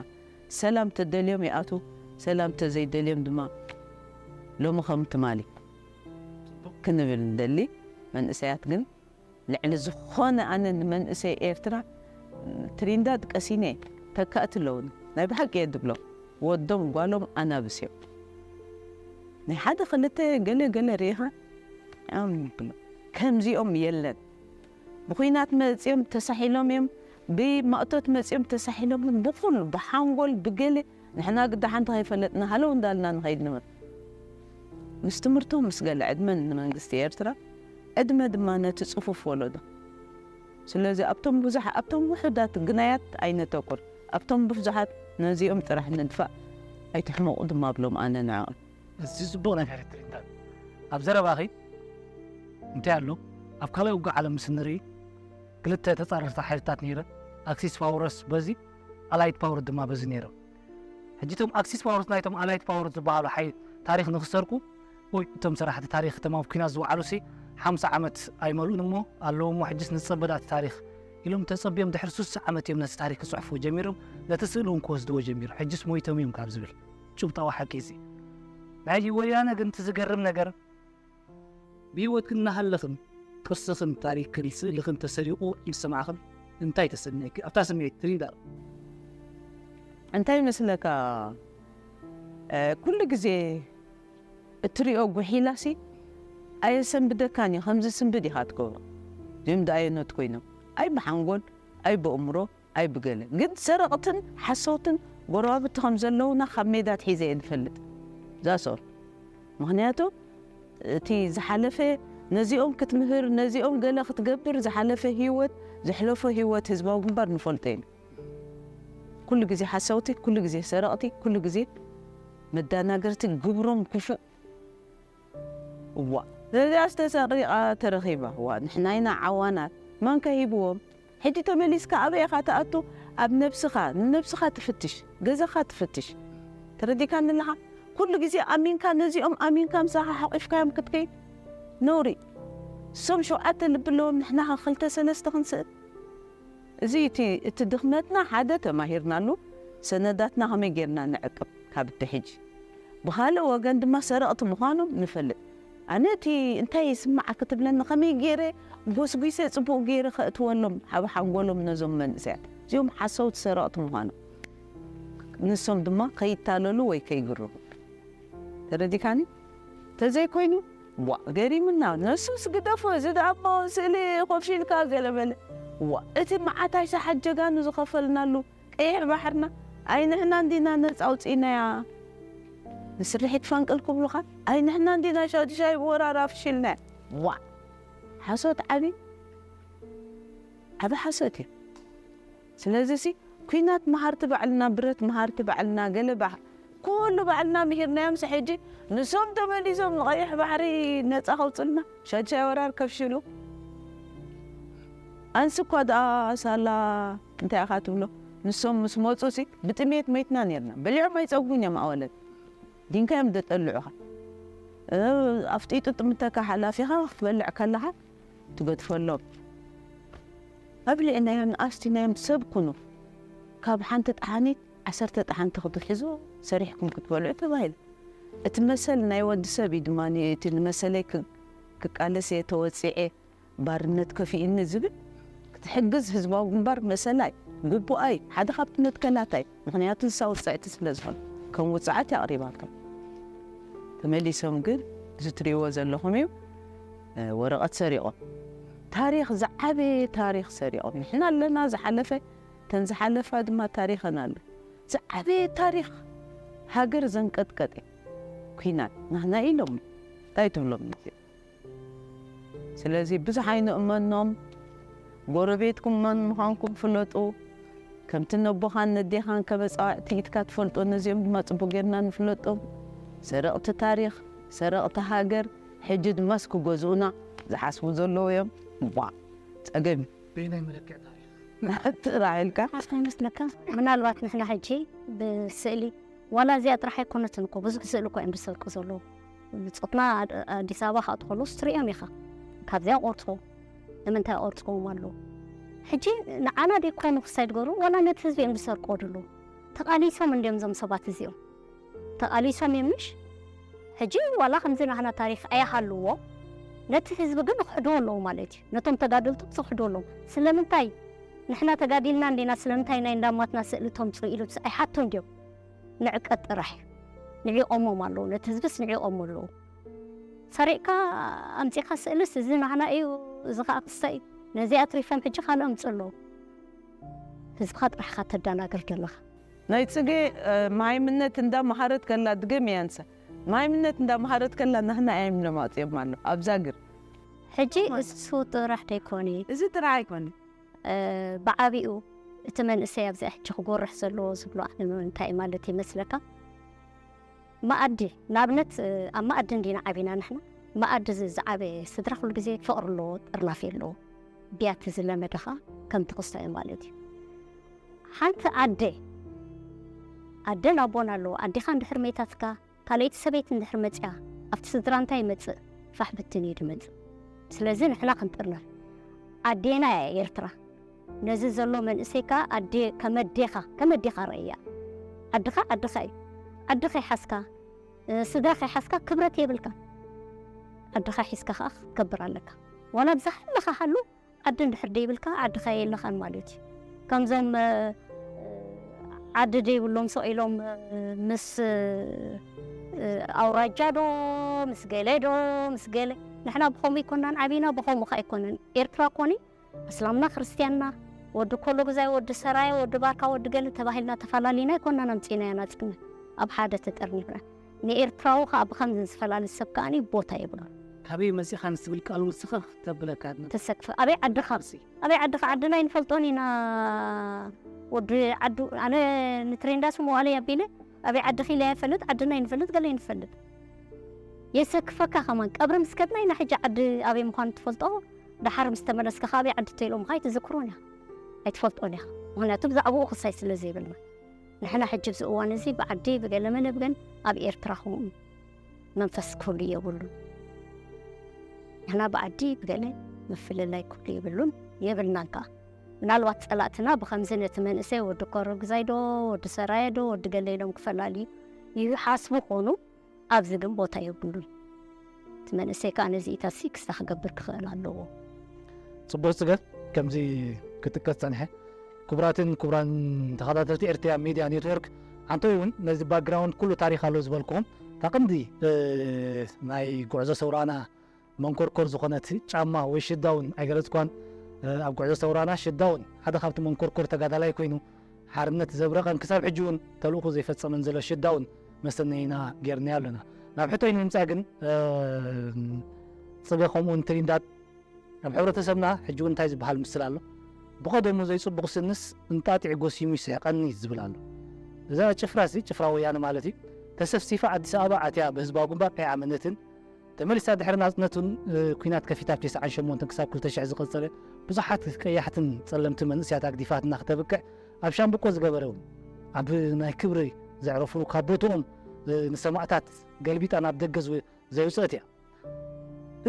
ሰላም ተደልዮም ይኣትዉ፣ ሰላም ተዘይደልዮም ድማ ሎሚ ከም ትማሊ ክንብል ንደሊ። መንእሰያት ግን ልዕሊ ዝኾነ ኣነ ንመንእሰይ ኤርትራ ትሪንዳድ ቀሲነ ተካእቲ ኣለዉኒ። ናይ ብሓቂ እየ ድብሎ። ወዶም ጓሎም ኣናብስ እዮም። ናይ ሓደ ክልተ ገለ ገለ ርኢኻ እዮም ይብሎ። ከምዚኦም የለን። ብኹናት መጽዮም ተሳሒሎም እዮም። ብማእቶት መጺኦም ተሳሒሎም፣ ብኹሉ ብሓንጎል ብገለ ንሕና ግዳ ሓንቲ ከይፈለጥና ሃለው እንዳልና ንኸይድ ንብል። ምስ ትምህርቶም ምስ ገለ ዕድመን ንመንግስቲ ኤርትራ፣ ዕድመ ድማ ነቲ ጽፉፍ ወለዶ። ስለዚ ኣብቶም ብዙሓ ኣብቶም ውሑዳት ግናያት ኣይነተኩር፣ ኣብቶም ብዙሓት ነዚኦም ጥራሕ ንድፋእ፣ ኣይትሕመቑ ድማ ብሎም ኣነ ንዕኦም። እዚ ጽቡቕ ነገር ትሪንታን ኣብ ዘረባኺ እንታይ ኣሎ? ኣብ ካልኣይ ውግእ ዓለም ምስ ንርኢ ክልተ ተጻረርቲ ሓይልታት ነይረ፣ ኣክሲስ ፓወርስ በዚ ኣላይት ፓወር ድማ በዚ ነይሮም። ሕጂ እቶም ኣክሲስ ፓወርስ ናይቶም ኣላይት ፓወርስ ዝበሃሉ ሓይ ታሪኽ ንክሰርቁ ወይ እቶም ሰራሕቲ ታሪኽ እቶም ኣብ ኲናት ዝወዓሉ ሲ ሓምሳ ዓመት ኣይመልኡን እሞ ኣለዉ እሞ ሕጅስ ንጸበዳ እቲ ታሪኽ ኢሎም ተጸብዮም ድሕሪ ሱሳ ዓመት እዮም ነቲ ታሪኽ ክጽሕፍዎ ጀሚሮም፣ ነቲ ስእሊ እውን ክወስድዎ ጀሚሩ። ሕጅስ ሞይቶም እዮም ካብ ዝብል ጭብጣዊ ሓቂ እዚ። ናይ ወያነ ግን እቲ ዝገርም ነገር ብህይወት ግን እናሃለኽን ቅርስኽን ታሪኽን ስእልኽን ተሰሪቑ ምስ ሰማዕኽን እንታይ ተሰሚዕኪ? ኣብታ ስምዒት ትሪንዳ እንታይ ይመስለካ? ኩሉ ግዜ እትሪኦ ጉሒላሲ ኣየሰንብደካን እዩ። ከምዚ ስንብድ ኢኻ ትገብሮ። እዚኦም ደኣየኖት ኮይኖም ኣይ ብሓንጎል ኣይ ብእምሮ ኣይ ብገለ ግን ሰረቕትን ሓሰውትን ጎረባብቲ ከም ዘለውና ካብ ሜዳ ትሒዘ እየ ዝፈልጥ። ዛሶር ምክንያቱ እቲ ዝሓለፈ ነዚኦም ክትምህር ነዚኦም ገለ ክትገብር ዝሓለፈ ህይወት ዘሕለፎ ህይወት ህዝባዊ ግንባር ንፈልጦ ኢና። ኩሉ ግዜ ሓሰውቲ፣ ኩሉ ግዜ ሰረቕቲ፣ ኩሉ ግዜ መዳናገርቲ፣ ግብሮም ክፉእ። እዋ ነዚኣስ ተሰሪቓ ተረኺባ። እዋ ንሕና ኢና ዓዋናት። መን ከ ሂብዎም? ሕጂ ተመሊስካ ኣበይ ኢኻ ትኣቱ? ኣብ ነብስኻ፣ ንነብስኻ ትፍትሽ፣ ገዛኻ ትፍትሽ። ተረዲካኒ ኣለኻ? ኩሉ ግዜ ኣሚንካ ነዚኦም ኣሚንካ ምሳኻ ሓቂፍካዮም ክትከይድ ነውሪ። እሶም ሸውዓተ ልቢ ኣለዎም ንሕና ኸ ክልተ ሰለስተ ክንስእል። እዚ እቲ እቲ ድኽመትና ሓደ ተማሂርናሉ ሰነዳትና ከመይ ጌርና ንዕቅብ ካብ እቲ ሕጂ ብኻልእ ወገን ድማ ሰረቕቲ ምዃኖም ንፈልጥ ኣነ እቲ እንታይ ይስማዓ ክትብለኒ ከመይ ገይረ ጎስጒሰ ጽቡቕ ገይረ ከእትወሎም ኣብ ሓንጎሎም ነዞም መንእሰያት እዚኦም ሓሰውቲ ሰረቕቲ ምዃኖም ንሶም ድማ ከይታለሉ ወይ ከይግርሩ ተረዲካኒ ተዘይኮይኑ ዋ ገሪምና ነሱስ ግደፎ እዚ ደኣ እሞ ስእሊ ኮፍ ኢልካ ገለ በለ ዋ እቲ መዓታይ ሰሓት ጀጋኑ ዝኸፈልናሉ ቀይሕ ባሕርና ኣይ ንሕና እንዲና ነጻ ኣውጺእናያ ንስርሒት ፈንቅል ክብሉኻ ኣይ ንሕና እንዲና ሻዱሻይ ብወራር ኣፍሺልናያ ዋ ሓሶት ዓቢ ዓቢ ሓሶት እዩ ስለዚ ሲ ኲናት መሃርቲ ባዕልና ብረት መሃርቲ ባዕልና ገለ ባህ ኩሉ ባዕልና ምሂርናዮም ሲ ሕጂ ንሶም ተመሊሶም ንቐይሕ ባሕሪ ነጻ ከውጽልና ሻድሻይ ወራር ከፍሽሉ ኣንስ እኳ ደኣ ሳላ እንታይ ኢኻ ትብሎ ንሶም ምስ መጹ ሲ ብጥሜት መይትና ነርና በሊዖም ኣይጸጉን እዮም ኣወለድ ዲንካ እዮም ደጠልዑኻ ኣፍጢጡ ጥምተካ ሓላፊኻ ክትበልዕ ከለኻ ትገድፈሎም ኣብልዕናዮም ንኣስቲናዮም ሰብ ኩኑ ካብ ሓንቲ ጠሓኒት ዓሰርተ ጠሓንቲ ክትሕዙ ሰሪሕኩም ክትበልዑ ተባሂሉ እቲ መሰል ናይ ወዲ ሰብ እዩ ድማ እቲ ንመሰለይ ክቃለስ እየ ተወፂዐ ባርነት ከፊእኒ ዝብል ክትሕግዝ ህዝባዊ ግንባር መሰላይ ግቡኣይ ሓደ ካብቲ መትከላታይ ምክንያቱ ንሳ ውፅዕቲ ስለ ዝኾነ ከም ውፅዓት የቕሪባቶም ተመሊሶም ግን እዚ ትሪእዎ ዘለኹም እዩ ወረቐት ሰሪቖም ታሪኽ ዝዓበየ ታሪኽ ሰሪቖም ንሕና ኣለና ዝሓለፈ ተን ዝሓለፋ ድማ ታሪኸን ኣሎ ዝዓበየ ታሪኽ ሃገር ዘንቀጥቀጠ ኲናት ናህና ኢሎም እንታይ ትብሎም ነዚኦም ስለዚ ብዙሕ ኣይንእመኖም ጎረቤትኩም መን ምዃንኩም ፍለጡ ከምቲ ነቦኻን ነዴኻን ከመፃዋዕቲ ኢትካ ትፈልጦ ነዚኦም ድማ ፅቡቅ ጌርና ንፍለጦም ሰረቕቲ ታሪኽ ሰረቕቲ ሃገር ሕጂ ድማስ ክገዝኡና ዝሓስቡ ዘለዉ እዮም ዋ ፀገም እዩ በየናይ መለክዕ ታሪኽ ጥራሕ ኢልካ ሓስካ ይመስለካ ምናልባት ንሕና ሕጂ ብስእሊ ዋላ እዚኣ ጥራሕ ኣይኮነትን እኮ ብዙሕ ስእሊ እኮ እዮም ዝሰርቁ ዘለዉ ብፆትና ኣዲስ ኣበባ ከዓ ትኸሉስ ትሪኦም ኢኻ ካብዚኣ ቆርፅዎ ንምንታይ ቆርፅዎም ኣለዉ ሕጂ ንዓና ደይኮኑ ክሳይ ድገሩ ዋላ ነቲ ህዝቢ እዮም ዝሰርቅዎ ዘለዉ ተቓሊሶም እንድዮም እዞም ሰባት እዚኦም ተቓሊሶም እዮም ምሽ ሕጂ ዋላ ከምዚ ናህና ታሪክ ኣይሃልዎ ነቲ ህዝቢ ግን ክሕድዎ ኣለዉ ማለት እዩ ነቶም ተጋደልቱ ክሕድዎ ኣለዉ ስለምንታይ ንሕና ተጋዲልና እንዲና ስለምንታይ ናይ እንዳማትና ስእሊ ተምፅኡ ኢሉ ኣይሓቶን ድዮም ንዕቀት ጥራሕ እዩ ንዒቆሞም ኣለዉ ነቲ ህዝብስ ንዒቆም ኣለዉ ሰሪቕካ ኣምፂኻ ስእልስ እዚ ናህና እዩ እዚ ከዓ ክስተ እዩ ነዚኣ ትሪፈም ሕጂ ካልኦም ፅለዉ ህዝብኻ ጥራሕ ኢኻ ተደናግር ዘለኻ። ናይ ጽጌ ማይምነት እንዳ መሃረት ከላ ድገም ያንሰ ማይምነት እንዳ መሃረት ከላ ናህና ኣያም ለማጽዮም ኣሎ ኣብዛ ግር ሕጂ እሱ ጥራሕ ደይኮነ እዚ ጥራሕ ኣይኮነ ብዓቢኡ እቲ መንእሰይ ኣብዚ ሕጂ ክጎርሕ ዘለዎ ዝብሎ ኣነ እንታይ ማለት ይመስለካ? መኣዲ ንኣብነት ኣብ መኣዲ እንዲና ዓቢና ንሕና። መኣዲ ዝዓበየ ስድራ ኩሉ ግዜ ፍቕሪ ኣለዎ፣ ጥርናፊ ኣለዎ። ብያቲ ዝለመደኻ ከምቲ ክስታይ ማለት እዩ። ሓንቲ ኣደ ኣደን ኣቦን ኣለዎ። ኣዴኻ እንድሕር መይታትካ ካልኣይቲ ሰበይቲ እንድሕር መፅያ ኣብቲ ስድራ እንታይ ይመፅእ? ፋሕ ብትን እዩ ድመፅእ። ስለዚ ንሕና ክንጥርነፍ ኣዴና እያ ኤርትራ። ነዚ ዘሎ መንእሰይ ከኣ ኣዴ ከመዴኻ ከመዴኻ ረእያ። ዓድኻ ዓድኻ እዩ። ዓዲ ከይሓዝካ ስድራ ከይሓዝካ ክብረት የብልካ። ዓድኻ ሒዝካ ከኣ ክትከብር ኣለካ። ዋላ ብዛሓለኻ ሃሉ ዓዲ እንድሕር ደይብልካ ዓድኻ የለኻን ማለት እዩ። ከምዞም ዓዲ ደይብሎም ሰቕ ኢሎም ምስ ኣውራጃ ዶ ምስ ገለ ዶ ምስ ገለ ንሕና ብኸምኡ ኣይኮናን ዓቢና ብኸምኡ ከ ኣይኮነን ኤርትራ ኮኒ እስላምና ክርስትያንና ወዲ ኮሎ ግዛይ ወዲ ሰራየ ወዲ ባርካ ወዲ ገለ ተባሂልና ተፋላሊና ኣይኮናን ኣምፂና ኢና ፅግና ኣብ ሓደ ተጠርኒፍና ንኤርትራዊ ከዓ ብከምዚ ዝፈላሊ ሰብ ከዓኒ ቦታ የብሉ ካበይ መፂኻ ንስብል ቃል ውስኻ ተብለካ ተሰክፈ ኣበይ ዓድኻ ኣበይ ዓድኻ ዓድና ይንፈልጦን ኢና ወዲ ዓዱ ኣነ ንትሬንዳስ መዋለ ኣቢለ ኣበይ ዓድኺ ኢለ ይፈልጥ ዓድና ይንፈልጥ ገለ ይንፈልጥ የሰክፈካ ከማን ቀብሪ ምስ ከድና ኢና ሕጂ ዓዲ ኣበይ ምዃኑ ትፈልጦ ደሓር ምስ ተመለስካ ካበይ ዓዲ ተይሎምኻ ኣይትዝክሮን ኢኻ ኣይትፈልጦን ኢኻ ምክንያቱ ብዛዕባኡ ክሳይ ስለ ዘይብልና ንሕና ሕጂ ብዚ እዋን እዚ ብዓዲ ብገለ መለ ብገን ኣብ ኤርትራ ከምኡ መንፈስ ክህሉ የብሉን ንሕና ብዓዲ ብገለ ምፍልላይ ክህሉ የብሉን የብልናን ከዓ ምናልባት ፀላእትና ብከምዚ ነቲ መንእሰይ ወዲ ኮረግዛይ ዶ ወዲ ሰራየ ዶ ወዲ ገለ ኢሎም ክፈላልዩ ይሓስቡ ኾኑ ኣብዚ ግን ቦታ የብሉን እቲ መንእሰይ ከዓ ነዚ ኢታሲ ክስታ ክገብር ክኽእል ኣለዎ ፅቡቅ ፅገት ከምዚ ክጥቀስ ፀንሐ ክቡራትን ክቡራን ተኸታተልቲ ኤርትያ ሚድያ ኔትወርክ ሓንቶይ እውን ነዚ ባክግራውንድ ኩሉ ታሪክ ኣሎ ዝበልኩም ታቅንዲ ናይ ጉዕዞ ሰውራና መንኮርኮር ዝኾነት ጫማ ወይ ሽዳውን ኣይገለፅኳን ኣብ ጉዕዞ ሰውራና ሽዳውን ሓደ ካብቲ መንኮርኮር ተጋዳላይ ኮይኑ ሓርነት ዘብረቐን ክሳብ ሕጂ እውን ተልእኹ ዘይፈፀመን ዘሎ ሽዳውን መሰነይና ጌርናዮ ኣለና ናብ ሕቶይ ንምምፃእ ግን ፅገ ከምኡውን ትሪንዳድ ኣብ ሕብረተሰብና ሕጂ እውን እንታይ ዝበሃል ምስል ኣሎ ብቐደሙ ዘይፅቡቕ ስንስ እንጣጢዕ ጎሲሙ ይስሕቐኒ ዝብል ኣሎ እዛ ጭፍራ ሲ ጭፍራ ወያነ ማለት እዩ ተሰፍሲፋ ኣዲስ ኣበባ ኣትያ ብህዝባዊ ግንባር ከይኣመነትን ተመሊሳ ድሕሪ ናፅነቱን ኩናት ከፊታ ብ ተስዓን ሸሞንተን ክሳብ ክልተ ሽሕ ዝቐፀለ ብዙሓት ቀያሕትን ፀለምትን መንእስያት ኣግዲፋትና ክተብቅዕ ኣብ ሻምብቆ ዝገበረ እውን ኣብ ናይ ክብሪ ዘዕረፍሉ ካብ ቦትኦም ንሰማእታት ገልቢጣ ናብ ደገ ዘውፅአት እያ።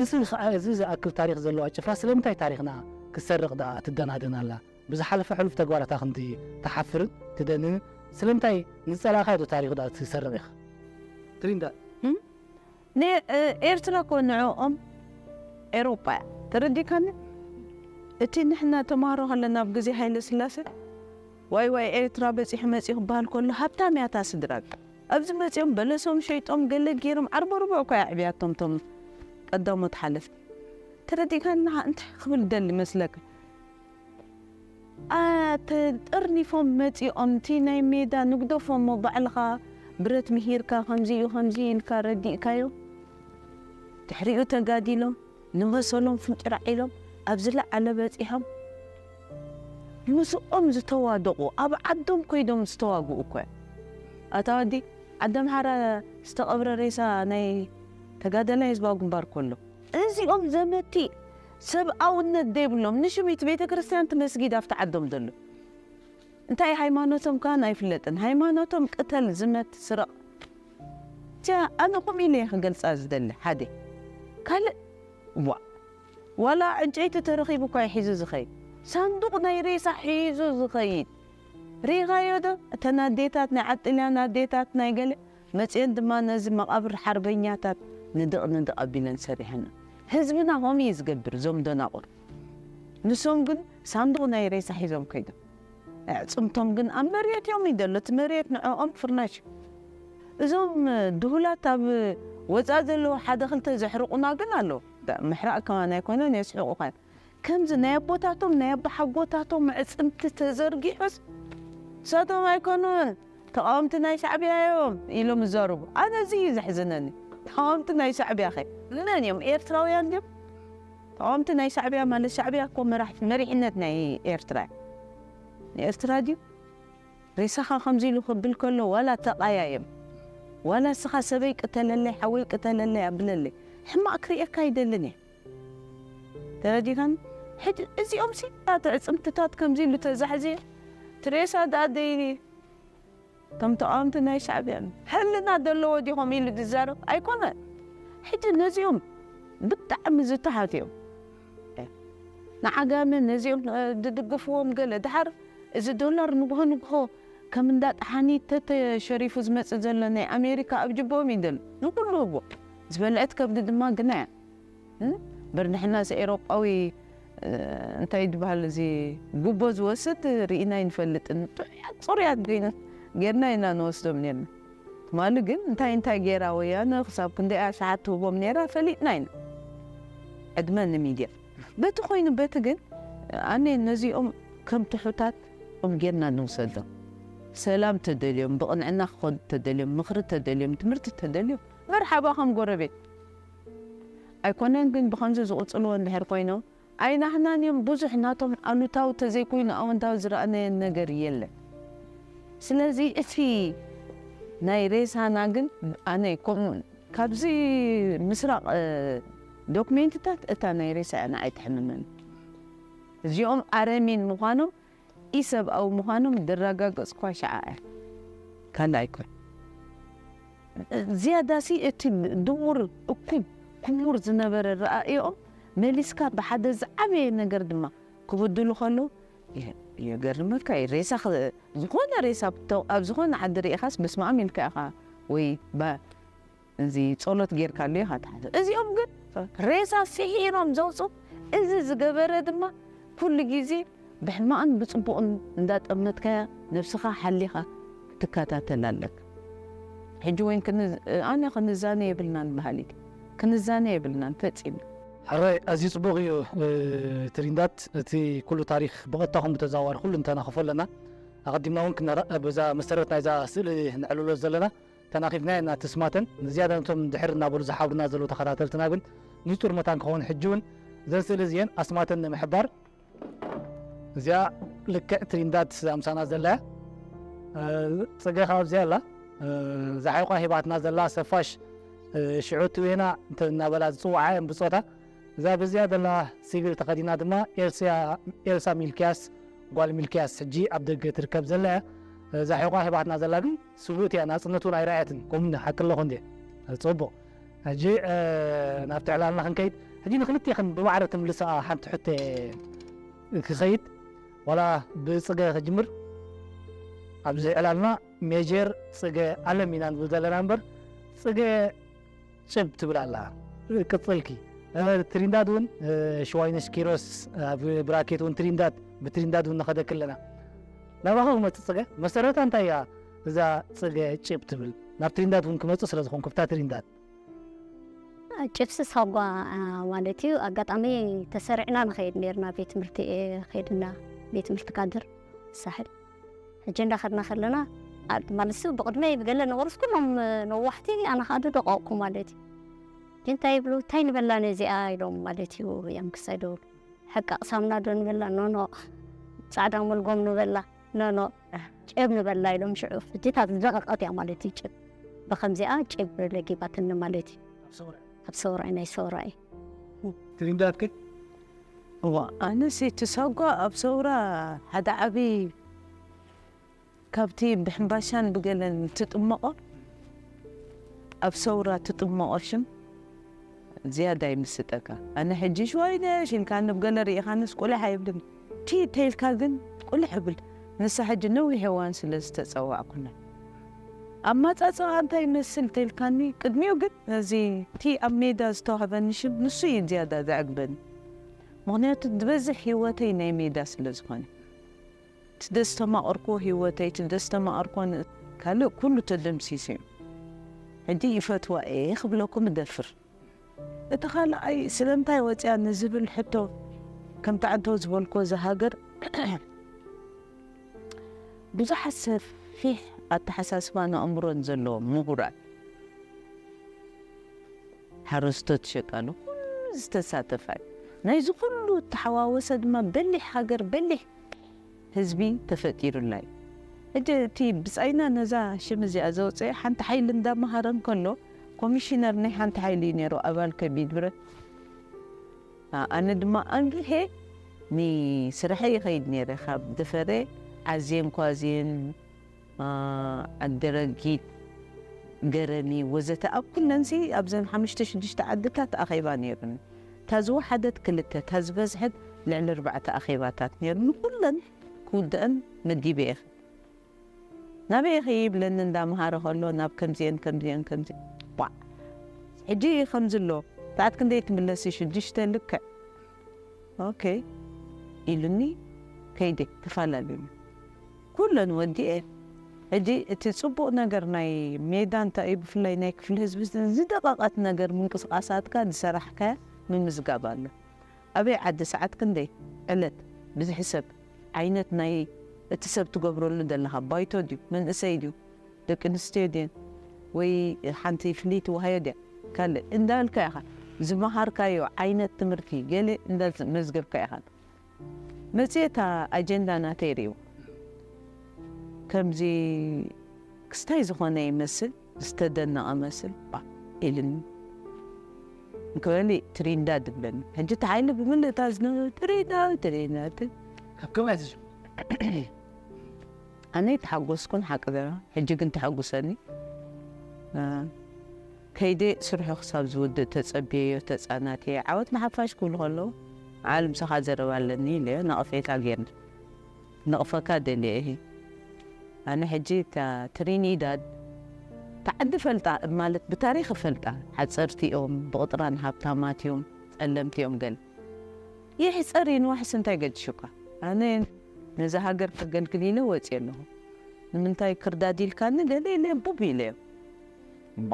እዚ ከዓ እዚ ዝኣክል ታሪክ ዘለዋ ጭፍራ ስለምንታይ ታሪክና ክትሰርቅ ደኣ ትደናደን ኣላ? ብዝሓለፈ ሕሉፍ ተግባራታ ክንዲ ትሓፍርን ትደንንን ስለምንታይ ንዝፀላእካዮ ዶ ታሪክ ደኣ ትሰርቅ ኢኻ? ትሪንዳ ንኤርትራ እኮ ንዕኦም ኤሮጳ እያ ተረዲካኒ እቲ ንሕና ተማሃሮ ከለና ኣብ ግዜ ሃይለ ስላሴ ዋይ ዋይ ኤርትራ በፂሑ መፂኡ ክበሃል ከሎ ሃብታም እያ እታ ስድራ ኣብዚ መፂኦም በለሶም ሸይጦም ገለ ገይሮም ዓርበ ርቡዕ እኮ እያ ዕብያቶም ቶም ቀዳሞት ሓለፍቲ ተረዲካኒ ንዓ እንታይ ክብል ደሊ መስለካ ኣተጠርኒፎም መፂኦም እቲ ናይ ሜዳ ንግደፎ እሞ ባዕልኻ ብረት ምሂርካ ከምዚ እዩ ከምዚ ኢልካ ረዲእካዮ ድሕሪኡ ተጋዲሎም ንመሰሎም ፍንጭራዕ ኢሎም ኣብ ዝለዓለ በፂሖም ምስኦም ዝተዋደቑ ኣብ ዓዶም ኮይዶም ዝተዋግኡ እኮ ኣታ ወዲ ዓዲ ኣምሓራ ዝተቐብረ ሬሳ ናይ ተጋደላይ ህዝባዊ ግንባር ከሎ እዚኦም ዘመቲ ሰብኣውነት ዘይብሎም ንሽም እቲ ቤተ ክርስቲያን እቲ መስጊድ ኣብቲ ዓዶም ዘሎ እንታይ ሃይማኖቶም ከን ኣይፍለጥን ሃይማኖቶም ቅተል ዝመት ስረቕ ቻ ኣነ ኹም ኢለ ክገልፃ ዝደሊ ሓደ ካልእ ዋ ዋላ ዕንጨይቲ ተረኺቡ እኳ ሒዙ ዝኸይድ ሳንዱቕ ናይ ሬሳ ሒዙ ዝኸይድ ሪኻዮ ዶ እተን ኣዴታት ናይ ዓጥልያን ኣዴታት ናይ ገለ መፅአን ድማ ነዚ መቓብር ሓርበኛታት ንድቕ ንድቕ ኣቢለን ሰሪሐን ህዝብና ከምኡ እዩ ዝገብር እዞም ደናቑር ንሶም ግን ሳንዱቕ ናይ ሬሳ ሒዞም ከይዶም ኣዕፅምቶም ግን ኣብ መሬት እዮም እዩ ዘሎ እቲ መሬት ንዕኦም ፍርናሽ እዞም ድሁላት ኣብ ወፃእ ዘለዉ ሓደ ክልተ ዘሕርቑና ግን ኣለዉ ምሕራቕ ከማን ኣይኮነን የስሕቑኻ ከምዚ ናይ ኣቦታቶም ናይ ኣቦሓጎታቶም ኣዕፅምቲ ተዘርጊሑስ ንሳቶም ኣይኮኑን ተቓወምቲ ናይ ሻዕብያ እዮም ኢሎም ይዛረቡ። ኣነ እዚ እዩ ዘሕዝነኒ። ተቓወምቲ ናይ ሻዕብያ ኸ መን እዮም? ኤርትራውያን ድዮም? ተቓወምቲ ናይ ሻዕብያ ማለት ሻዕብያ እኮ መራሕ መሪሕነት ናይ ኤርትራ እዩ። ንኤርትራ ድዩ? ሬሳኻ ከምዚ ኢሉ ክብል ከሎ ዋላ ተቓያየም ዋላ እስኻ ሰበይ ቅተለለይ ሓወይ ቅተለለይ ኣብለለይ ሕማቕ ክርእየካ ኣይደልን እየ። ተረዲኻን? ሕጂ እዚኦም ሲ ኣቲ ዕፅምትታት ከምዚ ኢሉ ተዛሕዝየ ትሬሳ ደኣ ደይኒ እቶም ተቃወምቲ ናይ ሻዕብያ ሕልና ዘለዎ ዲኹም ኢሉ ዝዛረብ ኣይኮነ። ሕጂ ነዚኦም ብጣዕሚ ዝተሓት እዮም። ንዓጋመ ነዚኦም ድድግፍዎም ገለ ድሓር እዚ ዶላር ንግሆ ንግሆ ከም እንዳ ጠሓኒ ተተሸሪፉ ዝመጽእ ዘሎ ናይ ኣሜሪካ ኣብ ጅቦም ይደል ንኩሉ ህቦ ዝበልዐት ከብዲ ድማ ግና እያ። እምበር ንሕናስ ኤውሮጳዊ እንታይ ይበሃል እዚ ጉቦ ዝወስድ ርኢና ኣይንፈልጥን። ጥዑያት ጽሩያት ጌርና ኢና ንወስዶም ኔርና። ትማሊ ግን እንታይ እንታይ ጌራ ወያነ ክሳብ ክንደይ ኣሽሓት ትህቦም ኔራ ፈሊጥና ኢና። ዕድመ ንሚድያ። በቲ ኮይኑ በቲ ግን ኣነ ነዚኦም ከም ትሑታት ኦም ጌርና ንውሰዶም። ሰላም ተደልዮም፣ ብቕንዕና ክኸዱ ተደልዮም፣ ምኽሪ ተደልዮም፣ ትምህርቲ ተደልዮም፣ መርሓባ ከም ጎረቤት። ኣይኮነን ግን ብኸምዚ ዝቕጽልዎ እንድሕር ኮይኖም ኣይናህናን እዮም። ብዙሕ ናቶም ኣሉታዊ ተዘይኮይኑ ኣወንታዊ ዝረኣናዮ ነገር የለን። ስለዚ እቲ ናይ ሬሳና ግን ኣነ ከምኡ ካብዚ ምስራቕ ዶክሜንትታት እታ ናይ ሬሳ እያ ንዓይ ትሕምመኒ። እዚኦም ኣረሚን ምዃኖም ኢሰብኣዊ ምዃኖም ድረጋገጽኳ ሸዓ እያ። ካልእ ኣይኮን። ዝያዳሲ እቲ ድሙር እኩብ ክሙር ዝነበረ ረኣእኦም መሊስካ ብሓደ ዝዓበየ ነገር ድማ ክብድሉ ከለዉ የ- የገርመካ እዩ። ሬሳ ኸ- ዝኾነ ሬሳ ብተ- ኣብ ዝኾነ ዓዲ ርኢኻስ በስመኣም ኢልካ ኢኻ ወይ ባ- እዚ ጸሎት ጌርካሉ ኢኻ ትሓስብ። እዚኦም ግን ሬሳ ስሒሮም ዘውፁ። እዚ ዝገበረ ድማ ኩሉ ግዜ ብሕማቕን ብጽቡቕን እንዳጠመትካያ ነብስኻ ሓሊኻ ክትከታተል ኣለካ። ሕጂ ወይን ክን- ኣነ ክንዛነ የብልናን በሃሊት ክንዛነ የብልናን ፈጺምና። ሕራይ ኣዝዩ ጽቡቕ እዩ። ትሪንዳት እቲ ኩሉ ታሪኽ ብቐጥታ ኹም ብተዘዋዋሪ ኩሉ እንተናኸፎ ኣለና። ኣቐዲምና እውን ክነራ- በዛ መሰረት ናይዛ ስእሊ ንዕልሎ ዘለና ተናኺፍና ኢና ትስማተን ንዝያዳ ነቶም ድሕር እናበሉ ዝሓብሩና ዘለዉ ተኸታተልትና ግን ንጹር መታን ክኸውን ሕጂ እውን ዘን ስእሊ እዚአን ኣስማተን ንምሕባር እዚኣ ልክዕ ትሪንዳት ኣምሳና ዘላ እያ። ጽገ ካብ እዚኣ ኣላ ዛሓይቋ ሂባትና ዘላ ሰፋሽ ሽዑ ትዌና እናበላ ዝፅውዓ እየን ብፆታ። እዛ በዚኣ ዘላ ሲቪል ተኸዲና ድማ ኤልሳ ሚልክያስ ጓል ሚልክያስ ሕጂ ኣብ ደገ ትርከብ ዘላ እያ። እዛ ሒቋ ሂባትና ዘላ ግን ስሉእት እያ፣ ናፅነት እውን ኣይረኣየትን። ከምኡ ሓቂ ኣለኹ እንዴ? ፅቡቕ። ሕጂ ናብቲ ዕላልና ክንከይድ። ሕጂ ንክልቴኽን ብማዕረ ትምልስኣ ሓንቲ ሕቶ ክኸይድ ዋላ ብፅገ ክጅምር። ኣብዚ ዕላልና ሜጀር ፅገ ኣለም ኢና ንብል ዘለና እምበር ፅገ ጭብ ትብል ኣላ። ቅፅልኪ ትሪንዳድ እውን ሽዋይነሽ ኪሮስ ኣብ ብራኬት እውን ትሪንዳድ ብትሪንዳድ እውን ንኸደክ ኣለና። ናባኸ ክመፅእ ፅገ መሰረታ እንታይ እያ? እዛ ፅገ ጭብ ትብል ናብ ትሪንዳድ እውን ክመፅእ ስለ ዝኾንኩ ብታ ትሪንዳድ ጭብሲ ሳጓ ማለት እዩ። ኣጋጣሚ ተሰሪዕና ንኸይድ ነርና ቤት ትምህርቲ ከይድና ቤት ትምህርቲ ካድር ሳሕል ሕጂ እንዳኸድና ከለና ማለትሱ ብቕድመይ ብገለ ነበሩስ ኩሎም ነዋሕቲ ኣነ ከዓ ደቀቕኩ ማለት እዩ። ግን እንታይ ይብሉ እንታይ ንበላ ነዚኣ ኢሎም ማለት እዩ እዮም ክሳይ ደብሉ ሕቃቕ ሳምና ዶ ንበላ ኖኖ ፃዕዳ መልጎም ንበላ ኖኖ ጭብ ንበላ ኢሎም ሽዑ ፍቲታት ዝደቐቐት እያ ማለት እዩ። ጭብ ብኸምዚኣ ጭብ ለጊባትኒ ማለት እዩ። ኣብ ሰውራይ ናይ ሰውራይ ትሪንዳድ ከ እዋ ኣነስ እቲ ሳጓ ኣብ ሰውራ ሓደ ዓብዪ ካብቲ ብሕምባሻን ብገለን ትጥመቖ ኣብ ሰውራ ትጥመቖ ሽም ዝያዳ ይምስጠካ። ኣነ ሕጂ ሽዋይነሽ ኢልካ ንብ ገለ ርኢኻንስ ቁልሕ ኣይብልን። ቲ ተይልካ ግን ቁልሕ እብል። ንሳ ሕጂ ነዊሕ እዋን ስለ ዝተጸዋዕኩና ኣማጻጽኣ እንታይ ይመስል ተይልካኒ ቅድሚኡ ግን ነዚ እቲ ኣብ ሜዳ ዝተዋህበኒ ሽም ንሱ እዩ ዝያዳ ዘዕግበኒ። ምኽንያቱ ዝበዝሕ ህይወተይ ናይ ሜዳ ስለ ዝኾነ። እቲ ደስተማቐርክዎ ህይወተይ፣ እቲ ደስተማቐርክዎ ካልእ ኩሉ ተደምሲሱ እዩ። ሕጂ ይፈትዋ እየ ክብለኩም እደፍር። እቲ ካልኣይ ስለምንታይ ወፅያ ንዝብል ሕቶ ከምቲ ዓንተው ዝበልኮ፣ እዚ ሃገር ብዙሓት ሰፊሕ ኣተሓሳስባን ኣእምሮን ዘለዎም ምሁራት፣ ሓረስቶት፣ ሸቃሎ፣ ኩሉ ዝተሳተፋ እዩ። ናይዚ ኩሉ እተሓዋወሰ ድማ በሊሕ ሃገር፣ በሊሕ ህዝቢ ተፈጢሩላ እዩ። ሕጂ እቲ ብጻይና ነዛ ሽም እዚኣ ዘውፅአ ሓንቲ ሓይሊ እንዳመሃረ እንከሎ ኮሚሽነር ናይ ሓንቲ ሓይሊ እዩ ነይሩ፣ ኣባል ከቢድ ብረት። ኣ-፣ ኣነ ድማ ኣንጊሄ ንስራሐይ ይኸይድ ነይረ። ካብ ደፈረ፣ ዓዜን፣ ኳዜን፣ ኣ፣ ዓደረጊት፣ ገረኒ ወዘተ ኣብ ኩለንሲ ኣብዘን ሓሙሽተ ሽዱሽተ ዓድታት ኣኼባ ነይሩኒ። እታ ዝወሓደት ክልተ፣ እታ ዝበዝሐት ልዕሊ ኣርባዕተ ኣኼባታት ነይሩኒ። ኩለን ክውድአን መዲበ እየ። ናበይ ኢኺ ይብለኒ እንዳምሃረ ከሎ፣ ናብ ከምዚአን ከምዚአን ከምዚ። ዋዕ! ሕጂ ከምዚ ኣሎ፣ ሰዓት ክንደይ ትምለሲ? ሽዱሽተ ልክዕ። ኦኬ ኢሉኒ፣ ከይደ ተፈላለዩኒ። ኩለን ወዲኤ። ሕጂ እቲ ጽቡቕ ነገር ናይ ሜዳ እንታይ እዩ? ብፍላይ ናይ ክፍሊ ህዝቢ ዝደቐቐት ነገር ምንቅስቓሳትካ ዝሰራሕካያ ምምዝጋብ ኣሎ። ኣበይ ዓዲ፣ ሰዓት ክንደይ፣ ዕለት፣ ብዝሒ ሰብ፣ ዓይነት ናይ እቲ ሰብ ትገብረሉ ዘለኻ ባይቶ ድዩ፣ መንእሰይ ድዩ፣ ደቂ ኣንስትዮ ድየን፣ ወይ ሓንቲ ፍልይቲ ዋህዮ ድያ፣ ካልእ እንዳበልካ ኢኻ ዝመሃርካዮ ዓይነት ትምህርቲ ገለ እንዳመዝገብካ ኢኻ። መጽሔት ኣጀንዳ ናተይ ርእዩ ከምዚ ክስታይ ዝኾነ ይመስል፣ ዝተደነቐ መስል፣ ባ ኢልኒ። እንክበሊ ትሪንዳድ ይብለኒ። ሕጂ እቲ ሓይሊ ብምልእታ ዝነበረ ትሪንዳድ፣ ትሪንዳድ። ካብ ከመይ ትጅ-? ኣነ ተሓጎስኩን ሓቂ ዘረባ፣ ሕጂ ግን ተሐጉሰኒ። እ፣ ከይደ ስርሑ ክሳብ ዝውድእ ተጸብየዮ፣ ተጻናትየ። ዓወት ንሓፋሽ ክብሉ ከለዉ፣ በዓል ምሳኻ ዘረባ ኣለኒ ኢለዮ፣ ነቐፌታ ጌርና። ነቕፈካ ደልየ እየ። ኣነ ሕጂ እታ ትሪኒዳድ፣ እታ ዓዲ ፈልጣ፣ ማለት ብታሪኽ ፈልጣ፣ ሓጸርቲ እዮም፣ ብቕጥራን ሃብታማት እዮም፣ ጸለምቲ እዮም ገለ። ይሕጸር ይንዋሕስ እንታይ ገድሹካ? ኣነ ነዛ ሃገር ከገልግል ኢለ ወጽየ ኣለኹ። ንምንታይ ክርዳድ ኢልካኒ? ገለ ኢለ ቡብ ኢለ እዮም። እባ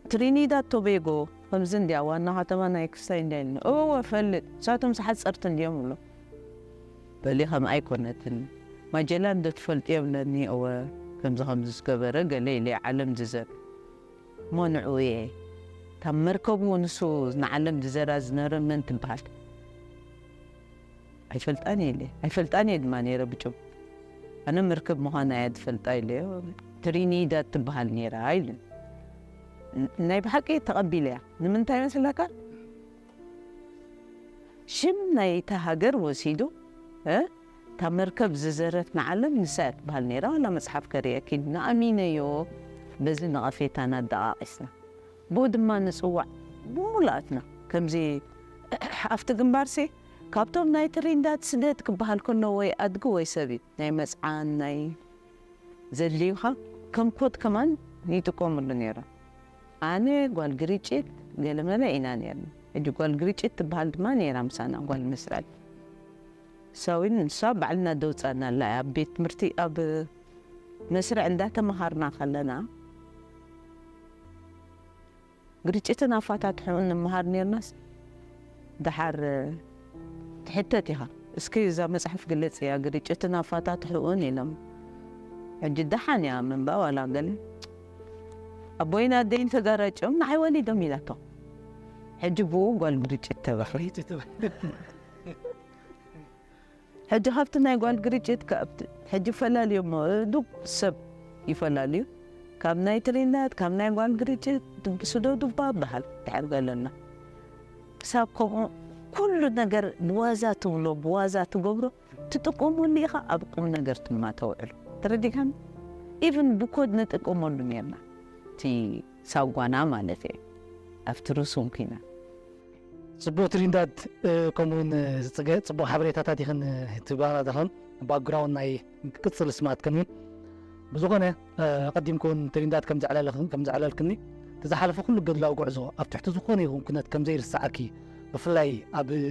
ትሪኒዳድ ቶቤጎ ከምዚ እንድያ ዋና ከተማ ናይ ክስታይ እንድያ ኢልኒ። እወ ፈልጥ፣ ንሳቶም ዝሓጸርቲ እንድዮም ብሎ። በሊ ከም ኣይኮነትን። ማጀላን ዶ ትፈልጥዮ ብለኒ፣ እወ ከምዚ ከምዚ ዝገበረ ገለ ኢለ ዓለም ዝዘር። እሞ ንዕኡ እየ። ካብ መርከቡ ንሱ ንዓለም ዝዘራ ዝነበረ መን ትበሃል? ኣይፈልጣን እየ ኢለ። ኣይፈልጣን እየ ድማ ነይረ ብጭም። ኣነ መርከብ ምዃና እያ ዝፈልጣ ኢለዮ። ትሪኒዳድ ትበሃል ነይራ ኢሉ። ን-፣ ናይ ብሓቂ ተቐቢለያ። ንምንታይ መስለካ? ሽም ናይታ ሃገር ወሲዱ፣ እ? እታ መርከብ ዝዘረት ንዓለም ንሳ እያ ትበሃል ነይራ። ዋላ መጽሓፍ ከርእየኪ፣ ንኣሚነዮ፣ በዚ ነቐፌታና ኣደቓቒስና። ብኡ ድማ ንጽዋዕ ብሙሉኣትና። ከምዚ ኣብቲ ግንባርሲ፣ ካብቶም ናይ ትሪንዳድ ስደት ክበሃል ከሎ ወይ ኣድጊ ወይ ሰብ እዩ። ናይ መጽዓን፣ ናይ ዘድልዩኻ ከም ኮድ ከማን ይጥቀሙሉ ነይሮም። ኣነ ጓል ግርጭት ገለመለ ኢና ነይርና። ሕጂ ጓል ግርጭት ትበሃል ድማ ነይራ ምሳና፣ ጓል መስራል። ሳዊን ንሳ ባዕልና ደውፃና ኣላ። ኣብ ቤት ትምህርቲ፣ ኣብ መስርዕ እንዳተመሃርና ከለና ግርጭትን ኣፋታትሕኡን ንምሃር ነይርናስ፣ ደሓር ትሕተት ኢኻ። እስኪ እዛ መጽሓፍ ግለጽ እያ፣ ግርጭትን ኣፋታትሕኡን ኢሎም። ሕጂ ደሓን እያ ምንባ ዋላ ገለ። ኣቦይን ኣደይን ተጋራጭዮም ንዓይ ወሊዶም ኢላቶ። ሕጂ ብኡ ጓል ግርጭት ተባሂለ። ሕጂ ካብቲ ናይ ጓል ግርጭት፣ ካብቲ፣ ሕጂ ፈላልዮሞ፣ ዱብ ሰብ ይፈላልዩ። ካብ ናይ ትሪንዳድ፣ ካብ ናይ ጓል ግርጭት፣ ስዶ ዱባ በሃል ድሕር ገለና። ክሳብ ከምኡ ኩሉ ነገር ብዋዛ ትብሎ፣ ብዋዛ ትገብሮ፣ ትጥቀመሉ ኢኻ፣ ኣብ ቁም ነገር ድማ ተውዕሎ። ተረዲእካኒ? ኢቭን ብኮድ ንጥቀመሉ ነርና። እቲ ሳጓና ማለት እየ። ኣብቲ ርሱም ኩና። ጽቡቕ ትሪንዳድ፣ እ፣ ከምኡውን፣ እ፣ ጽገ፣ ጽቡቕ ሓበሬታታት ኢኽን፣ እ፣ ትባና ዘለኽን፣ ባክግራውንድ ናይ ቅጽል ስማትክን እውን። ብዝኾነ፣ እ፣ ኣቐዲምክውን ትሪንዳድ ከም ዘዕለለኽን፣ ከም ዘዕለልክኒ፣ እቲ ዝሓለፈ ኩሉ ገድላዊ ጉዕዞ፣ ኣብ ትሕቲ ዝኾነ ይኹን ኩነት ከም ዘይርስዓኪ፣ ብፍላይ ኣብ፣ እ፣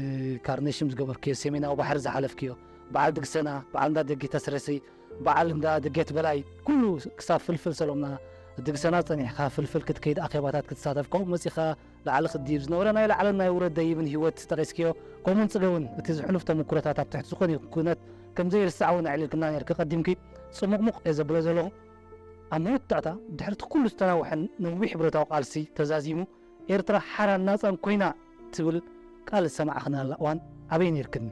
ካርኔሽም ዝገበርክዮ፣ ሰሜናዊ ባሕሪ ዝሓለፍክዮ፣ በዓል ድግሰና፣ በዓል እንዳ ደጌት ኣስረሲ፣ በዓል እንዳ ደጌት በላይ፣ ኩሉ ክሳብ ፍልፍል ሰሎምና ድግሰና ጸኒሕካ፣ ፍልፍል ክትከይድ ኣኼባታት ክትሳተፍ፣ ከምኡ መጺኻ ላዕሊ ክዲ ዝነበረ ናይ ላዕልን ናይ ውረድ ደይብን ህይወት ጠቒስክዮ። ከምኡውን ጽገውን እቲ ዝሕሉፍ ተመኩሮታት ኣብ ትሕቲ ዝኾነ ይኹን ኩነት ከም ዘይርሳዕ እውን ኣዕሊልክና ነርኪ። ቀዲምኪ ጽሙቕሙቕ እየ ዘብሎ ዘለኹ። ኣብ መወዳእታ ድሕርቲ ኩሉ ዝተናውሐን ነዊሕ ብረታዊ ቃልሲ ተዛዚሙ ኤርትራ ሓራን ናጻን ኮይና ትብል ቃል ዝሰማዕኽናላ እዋን ኣበይ ነርክን?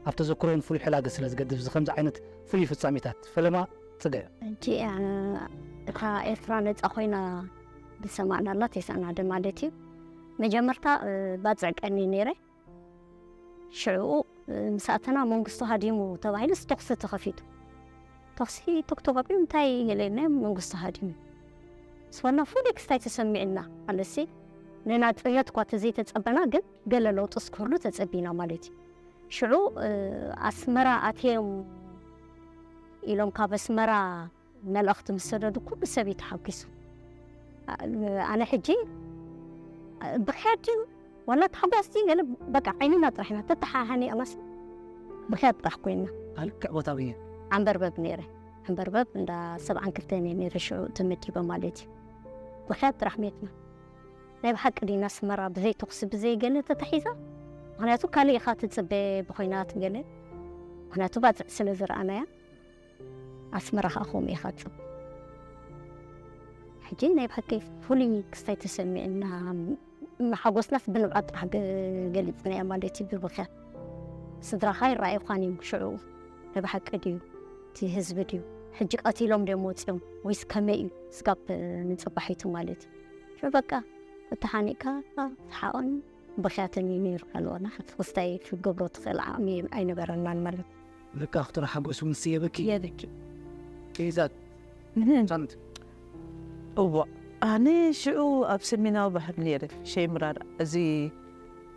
ኣብ ተዘክሮን ፍሉይ ሕላገ ስለ ዝገድፍ እዚ ከምዚ ዓይነት ፍሉይ ፍጻሜታት ፈለማ ጽገ ሕጂ እታ ኤርትራ ነጻ ኮይና ዝሰማዕናላ ተስዓናደ ማለት እዩ። መጀመርታ ባጽዕ ቀኒ ነይረ። ሽዑ ምስ ኣተና መንግስቱ ሃዲሙ ተባሂሉስ ተኹሲ ተኸፊቱ። ተኹሲ ቶክቶክ ኣቢሉ እንታይ ገለ ኢልና መንግስቱ ሃዲሙ ስበልና ፍሉይ ክስታይ ተሰሚዕና ኣለሲ ንናጽነት እኳ ተዘይተጸበና ግን ገለ ለውጢ እስክህሉ ተጸቢና ማለት እዩ። ሽዑ ኣስመራ ኣትዮም ኢሎም ካብ ኣስመራ መልእኽቲ ምስ ሰደዱ ኩሉ ሰብ እዩ ተሓጒሱ። ኣነ ሕጂ ብኽያት ድዩ ዋላ ተሓጓስ ድዩ ገለ በቃ ዓይንና ጥራሕ ኢና ተተሓሃኒቕናስ ብኽያት ጥራሕ ኮይና። ኣልክዕ ቦታ ብየ ዓንበርበብ ነይረ። ዓንበርበብ እንዳ ሰብዓን ክልተን እየ ነይረ ሽዑ ተመዲበ ማለት እዩ። ብኽያት ጥራሕ ሜትና ናይ ብሓቂ ድዩ ኣስመራ ብዘይ ተኹሲ ብዘይ ገለ ተታሒዛ? ምኽንያቱ ካልእ ኢኻ ትጽበ ብኹናት ገለ ምኽንያቱ ባጽዕ ስለ ዝረኣናያ ኣስመራ ከዓ ከምኡ ኢኻ ትጽበ። ሕጂ ናይ ብሓቂ ፍሉይ ክስታይ ተሰሚዕና ሓጎስናስ ብንብዓት ጥራሕ ገሊፅናዮ ማለት እዩ ብብኽያ ስድራኻ ይረኣዩኻን እዮም ሽዑ ናይ ብሓቂ ድዩ እቲ ህዝቢ ድዩ ሕጂ ቀቲሎም ድዮም ወፂኦም ወይስ ከመይ እዩ ስጋብ ንፅባሒቱ ማለት እዩ ሽዑ በቃ ተተሓኒቕካ ሰሓቕን ብኽያትን እዩ ነይሩ ካልኦና ክስታይ ክትገብሮ ትኽእል ዓቕሚ ኣይነበረናን ማለት እዩ ልካ ክትሮ ሓጎስ እውን ስየበኪ የብኪ ኬዛት ሳንት እዋ ኣነ ሽዑ ኣብ ሰሜናዊ ባህር ነይረ ሸይምራር እዚ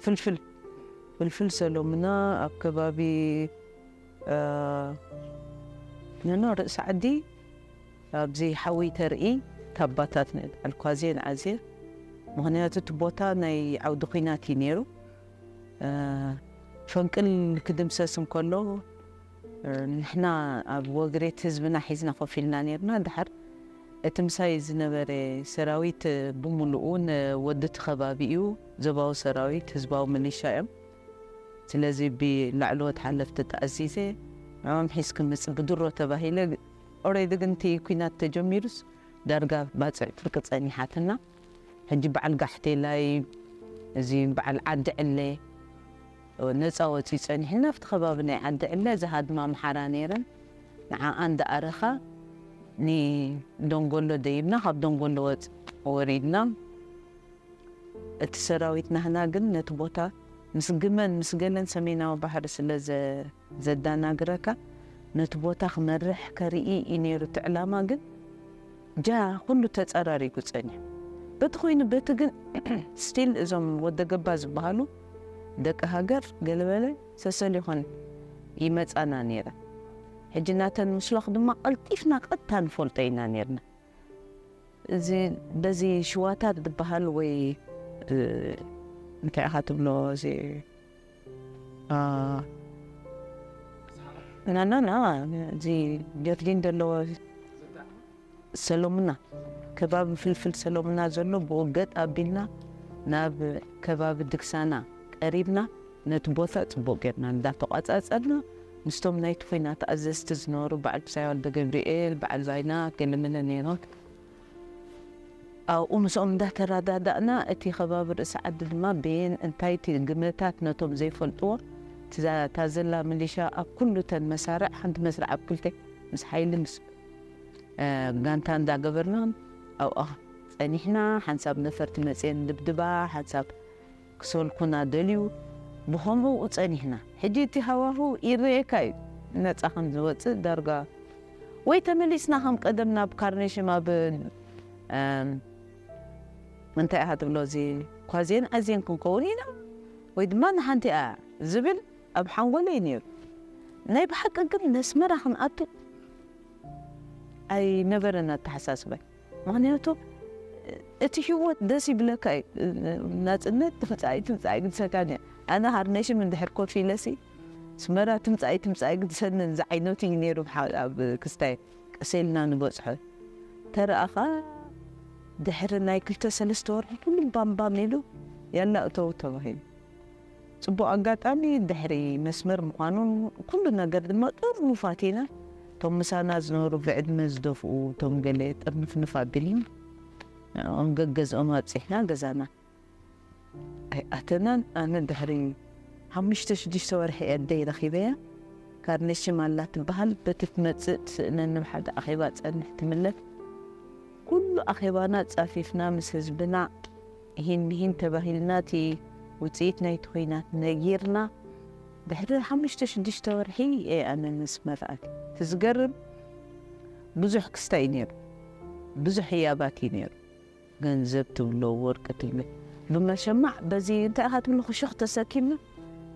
ፍልፍል ፍልፍል ሰሎምና ኣብ ከባቢ ነኖ ርእሲ ዓዲ ኣብዚ ሓዊ ተርኢ ታባታት ንዕልኳዜ ንዓዜ ምክንያቱ እቲ ቦታ ናይ ዓውዲ ኩናት እዩ ነይሩ ፈንቅል ክድምሰስ እንከሎ ንሕና ኣብ ወግሬት ህዝብና ሒዝና ኮፍ ኢልና ነርና ድሓር እቲ ምሳይ ዝነበረ ሰራዊት ብምሉኡ ንወዲ እቲ ከባቢ እዩ ዞባዊ ሰራዊት ህዝባዊ ምልሻ እዮም ስለዚ ብላዕለዎት ሓለፍቲ ተኣዚዘ ንዖም ሒዝ ክምፅ ብድሮ ተባሂለ ኦሬዲ ግን እቲ ኩናት ተጀሚሩስ ዳርጋ ባፅዕ ፍርቂ ፀኒሓትና ሕጂ በዓል ጋሕቴላይ እዚ በዓል ዓዲ ዕለ ነፃ ወፂ ፀኒሕና ኣብቲ ከባቢ ናይ ዓዲ ዕለ እዚ ሃድማ ምሓራ ነይረን ንዓኣን ደኣረኻ ንደንጎሎ ደይብና ካብ ደንጎሎ ወፅ ወሪድና እቲ ሰራዊት ናህና ግን ነቲ ቦታ ምስ ግመን ምስ ገለን ሰሜናዊ ባሕሪ ስለ ዘዳናግረካ ነቲ ቦታ ክመርሕ ከርኢ እዩ ነይሩ እቲ ዕላማ ግን ጃ ኩሉ ተፀራሪጉ ፀኒሑ በቲ ኮይኑ በቲ ግን ስቲል እዞም ወደገባ ዝበሃሉ ደቂ ሃገር ገለበለ ሰሰል ይኾን ይመፃና ነይረ ሕጂ ናተን ምስሎኽ ድማ ቀልጢፍና ቀጥታ ንፈልጦ ኢና ነርና እዚ በዚ ሽዋታት ዝበሃል ወይ እንታይ ኢኻ ትብሎ እዚ ናናና እዚ ጀርዲን ዘለዎ ሰሎምና ከባቢ ፍልፍል ሰሎምና ዘሎ ብኡ ገጥ ኣቢልና ናብ ከባቢ ድግሳና ቀሪብና ነቲ ቦታ ፅቡቅ ጌርና እንዳተቋፃፀርና ምስቶም ናይቲ ኩናት ኣዘዝቲ ዝነበሩ በዓል ብሳይ ወልደ ገብርኤል በዓል ባይና ገለመለ ነይሮም ኣብኡ ምስኦም እንዳተረዳዳእና እቲ ከባቢ ርእሲ ዓዲ ድማ በየን እንታይ እቲ ግመታት ነቶም ዘይፈልጥዎ እታ ዘላ ሚሊሻ ኣብ ኩሉ ተን መሳርዕ ሓንቲ መስርዕ ኣብ ክልተ ምስ ሓይሊ ምስ ጋንታ እንዳገበርና ኣብኣ ፀኒሕና ሓንሳብ ነፈርቲ መፅየን ድብድባ ሓንሳብ ክሰልኩና ደልዩ ብኸምኡ ፀኒሕና ሕጂ እቲ ሃዋሁ ይረየካ እዩ ነፃ ከም ዝወፅእ ዳርጋ ወይ ተመሊስና ከም ቀደም ናብ ካርኔሽም ኣብ እንታይ ኢኻ ትብሎ እዚ ኳዜን ኣዜን ክንከውን ኢና ወይ ድማ ንሓንቲ እያ ዝብል ኣብ ሓንጎለይ ነይሩ ናይ ብሓቂ ግን ነስመራ ክንኣቱ ኣይነበረን ኣተሓሳስባይ ምክንያቱ እቲ ህይወት ደስ ይብለካ እዩ ናፅነት ትምፃእ ትምፃእ ግድሰካን እያ ኣነ ሃርነሽም እንድሕር ኮፍ ኢለሲ ስመራ ትምፃእ ትምፃእ ግድሰንን ዝዓይነቱ እዩ ነይሩ ኣብ ክስታይ ቀስ ኢልና ንበፅሖ ተረኣኻ ድሕሪ ናይ ክልተ ሰለስተ ወርሒ ኩሉ ባምባም ኢሉ ያላ እተው ተባሂሉ። ጽቡቕ ኣጋጣሚ ድሕሪ መስመር ምዃኑን ኩሉ ነገር ድማ ጥርኑፋት ኢና። እቶም ምሳና ዝነበሩ ብዕድመ ዝደፍኡ፣ እቶም ገለ ጥርንፍንፍ ኣቢልና ንዕኦም ገገዝኦም ኣብጺሕና ገዛና ኣይኣተናን። ኣነ ድሕሪ ሓሙሽተ ሽዱሽተ ወርሒ እየ ኣደይ ረኺበያ። ካርነሽም ኣላ ትበሃል። በቲ ትመጽእ ትስእነኒ፣ ብሓደ ኣኼባ ጸንሕ ትምለስ። ኩሉ ኣኼባና ጻፊፍና ምስ ህዝብና ኢሂን ሚሂን ተባሂልና እቲ ውጽኢት ናይቲ ኲናት ነጊርና። ድሕሪ ሓሙሽተ ሽዱሽተ ወርሒ እየ ኣነ ምስ መርኣት። እቲ ዝገርም ብዙሕ ክስታይ እዩ ነይሩ። ብዙሕ ህያባት እዩ ነይሩ። ገንዘብ ትብሎ፣ ወርቂ ትብሎ። ብመሸማዕ በዚ እንታይ ኢኻ ትብሎ፣ ክሹኽ ተሰኪምና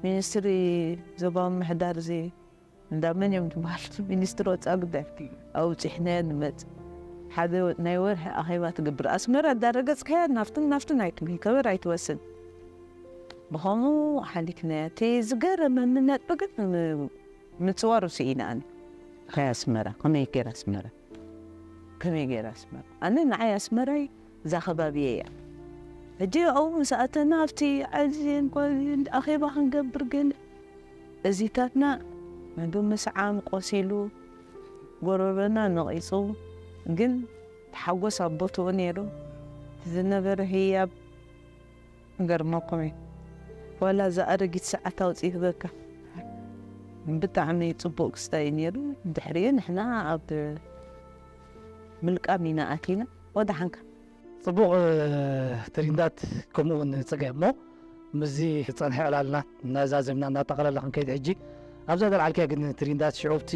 ሚኒስትሪ ዞባዊ ምሕዳር እዚ እንዳ መን እዮም ዝበሃል፣ ሚኒስትሪ ወፃኢ ጉዳይ ኣውፂሕናዮ ንመፅ። ሓደ ናይ ወርሒ ኣኼባ ትገብር። ኣስመራ እንዳረገፅካያ ናፍትን ናፍትን ኣይትብል፣ ከበር ኣይትወስን። ብኸምኡ ሓሊፍናዮ። እቲ ዝገረመኒ ነጥቢ ግን ም-፣ ምፅዋሩ ስኢነ ኣነ። ከይ ኣስመራ፣ ከመይ ገይረ ኣስመራ? ከመይ ገይረ ኣስመራ? ኣነ ንዓይ ኣስመራይ እዛ ከባቢየ እያ። ሕጂ ኣብኡ ምስ ኣተና ኣብቲ ዓዚን ጓዚን ኣኼባ ክንገብር ግን እዚታትና ብምስዓም ቆሲሉ፣ ጎረሮና ነቒጹ፣ ግን ተሓጎስ ኣብ ቦትኡ ነይሩ። ዝነበረ ህያብ ገርመኩም እዩ። ዋላ እዛ ኣረጊት ሰዓት ኣውፂእ ህበካ። ብጣዕሚ ፅቡቅ ክስታይ እዩ ነይሩ። ድሕሪኡ ንሕና ኣብ ምልቃም ኢና ኣቲና። ወደሓንካ። ጽቡቕ፣ እ፣ ትሪንዳት ከምኡ እውን ጽገ እሞ ምስዚ ዝጸንሐ ዕላልና እናዛዘምና እናጠቓለልና ክንከይድ ሕጂ ኣብዛ ዘልዓልክያ ግን ትሪንዳት ሽዑ ኣብቲ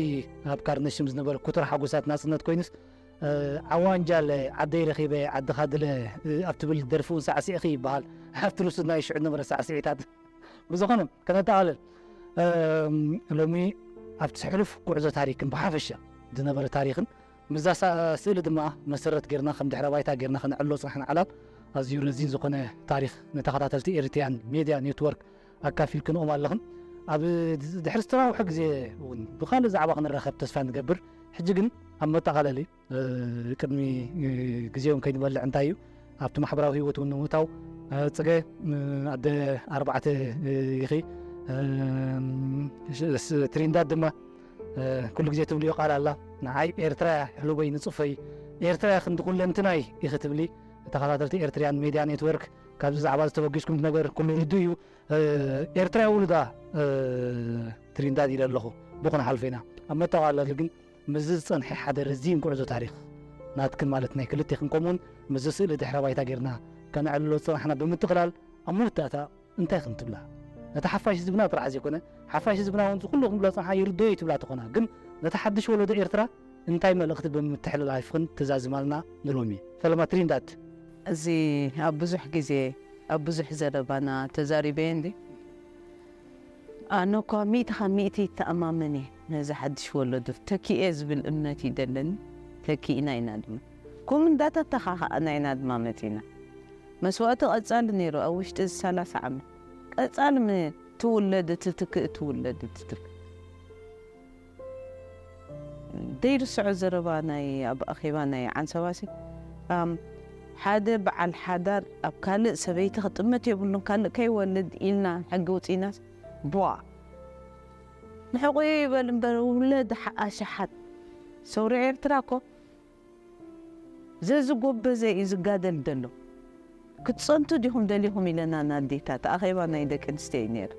ኣብ ካርነሽም ዝነበረ ኩቱር ሓጎሳት ናጽነት ኮይኑስ፣ እ፣ ዓዋንጃለ ዓደይ ረኺበ ዓድኻ ድለ፣ እ፣ ኣብ ትብል ደርፊ እውን ሳዕሲዕኺ ይበሃል። ኣብቲ ርሱን ናይ ሽዑ ዝነበረ ሳዕስዒታት። ብዝኾነ ከነጠቓልል፣ እም፣ ሎሚ ኣብቲ ሕሉፍ ጉዕዞ ታሪክን ብሓፈሻ ዝነበረ ታሪኽን ምስዛ ሳ-፣ ስእሊ ድማ መሰረት ጌርና ከም ድሕረ ባይታ ጌርና ከነዕልሎ ዝጸናሕና ዕላል ኣዝዩ ረዚን ዝኾነ ታሪኽ ንተኸታተልቲ ኤሪትሪያን ሜድያ ኔትወርክ ኣካፊልክንኦም ኣለኽን። ኣብ ድሕሪ ዝተናውሐ ግዜ እውን ብኻልእ ዛዕባ ክንራኸብ ተስፋ ንገብር። ሕጂ ግን ኣብ መጠቓለሊ፣ እ፣ ቅድሚ፣ እ፣ ግዜ እውን ከይንበልዕ እንታይ እዩ ኣብቲ ማሕበራዊ ህይወት እውን ንምእታው፣ እ፣ ጽገ፣ እ፣ ኣደ ኣርባዕተ፣ እ፣ ኢኺ፣ እ፣ ስ-፣ ስ-፣ ትሪንዳድ ድማ እ፣ ኩሉ ግዜ ትብልዮ ቃል ኣላ። ንዓይ ኤርትራ እያ ሕሉበይ ንጽፈይ፣ ኤርትራ እያ ክንዲ ኩለንትናይ ኢኺ ትብሊ። ተኸታተልቲ ኤርትርያን ሜድያ ኔትወርክ ካብዚ ዛዕባ ዝተበጊስኩም ነገር ኩሉ ርዱእ እዩ። እ፣ ኤርትራ እያ ውሉዳ፣ እ፣ ትሪንዳድ ኢለ ኣለኹ። ብኹን ሓልፈ ኢና። ኣብ መጠቓለሊ ግን ምስዚ ዝጸንሐ ሓደ ረዚን ጉዕዞ ታሪኽ ናትክን ማለት ናይ ክልቴኽን ከምኡውን ምስዚ ስእሊ ድሕረ ባይታ ጌርና ከነዕልሎ ዝጸናሕና ብምጥቕላል ኣብ መወዳእታ እንታይ ከም ትብላ፣ ነቲ ሓፋሽ ህዝብና ጥራሕ ዘይኮነ፣ ሓፋሽ ህዝብና እውን ኩሉ ክንብሎ ዝጸንሓ ይርድኦ እዩ ትብላ ተኾና፣ ግን ነቲ ሓድሽ ወለዶ ኤርትራ እንታይ መልእኽቲ ብምትሕልላፍኽን ትዛዝማልና ንሎሚ? ፈለማ ትሪንዳድ። እዚ ኣብ ብዙሕ ግዜ፣ ኣብ ብዙሕ ዘረባና ተዛሪበ እንዲ። ኣነ እኳ ሚእቲ ካብ ሚእቲ ይተኣማመን እየ። ነዚ ሓድሽ ወለዶ ተኪኤ ዝብል እምነት እዩ ዘለኒ። ተኪእና ኢና ድማ። ከምኡ እንዳተተኻኸእና ኢና ድማ መጺና። መስዋእቲ ቀጻሊ ነይሩ ኣብ ውሽጢ እዚ ሰላሳ ዓመት። ቀጻሊ ም-፣ ትውለድ ትትክእ፣ ትውለድ ትትክእ። ዘይርስዖ ዘረባ ናይ ኣብ ኣኼባ ናይ ዓንሰባሲ፣ ኣም፣ ሓደ በዓል ሓዳር ኣብ ካልእ ሰበይቲ ክጥመት የብሉን፣ ካልእ ከይወልድ ኢልና ሕጊ ውጺናስ፣ ቧ። ንሕቑ ይበል እምበር ውለድ ሓ-፣ ኣሽሓት። ሰውራ ኤርትራ እኮ ዘዝጎበዘ እዩ ዝጋደል ዘሎ። ክትጸንቱ ዲኹም ደሊኹም ኢለና ንኣዴታት፣ ኣኼባ ናይ ደቂ ኣንስትዮ እዩ ነይሩ።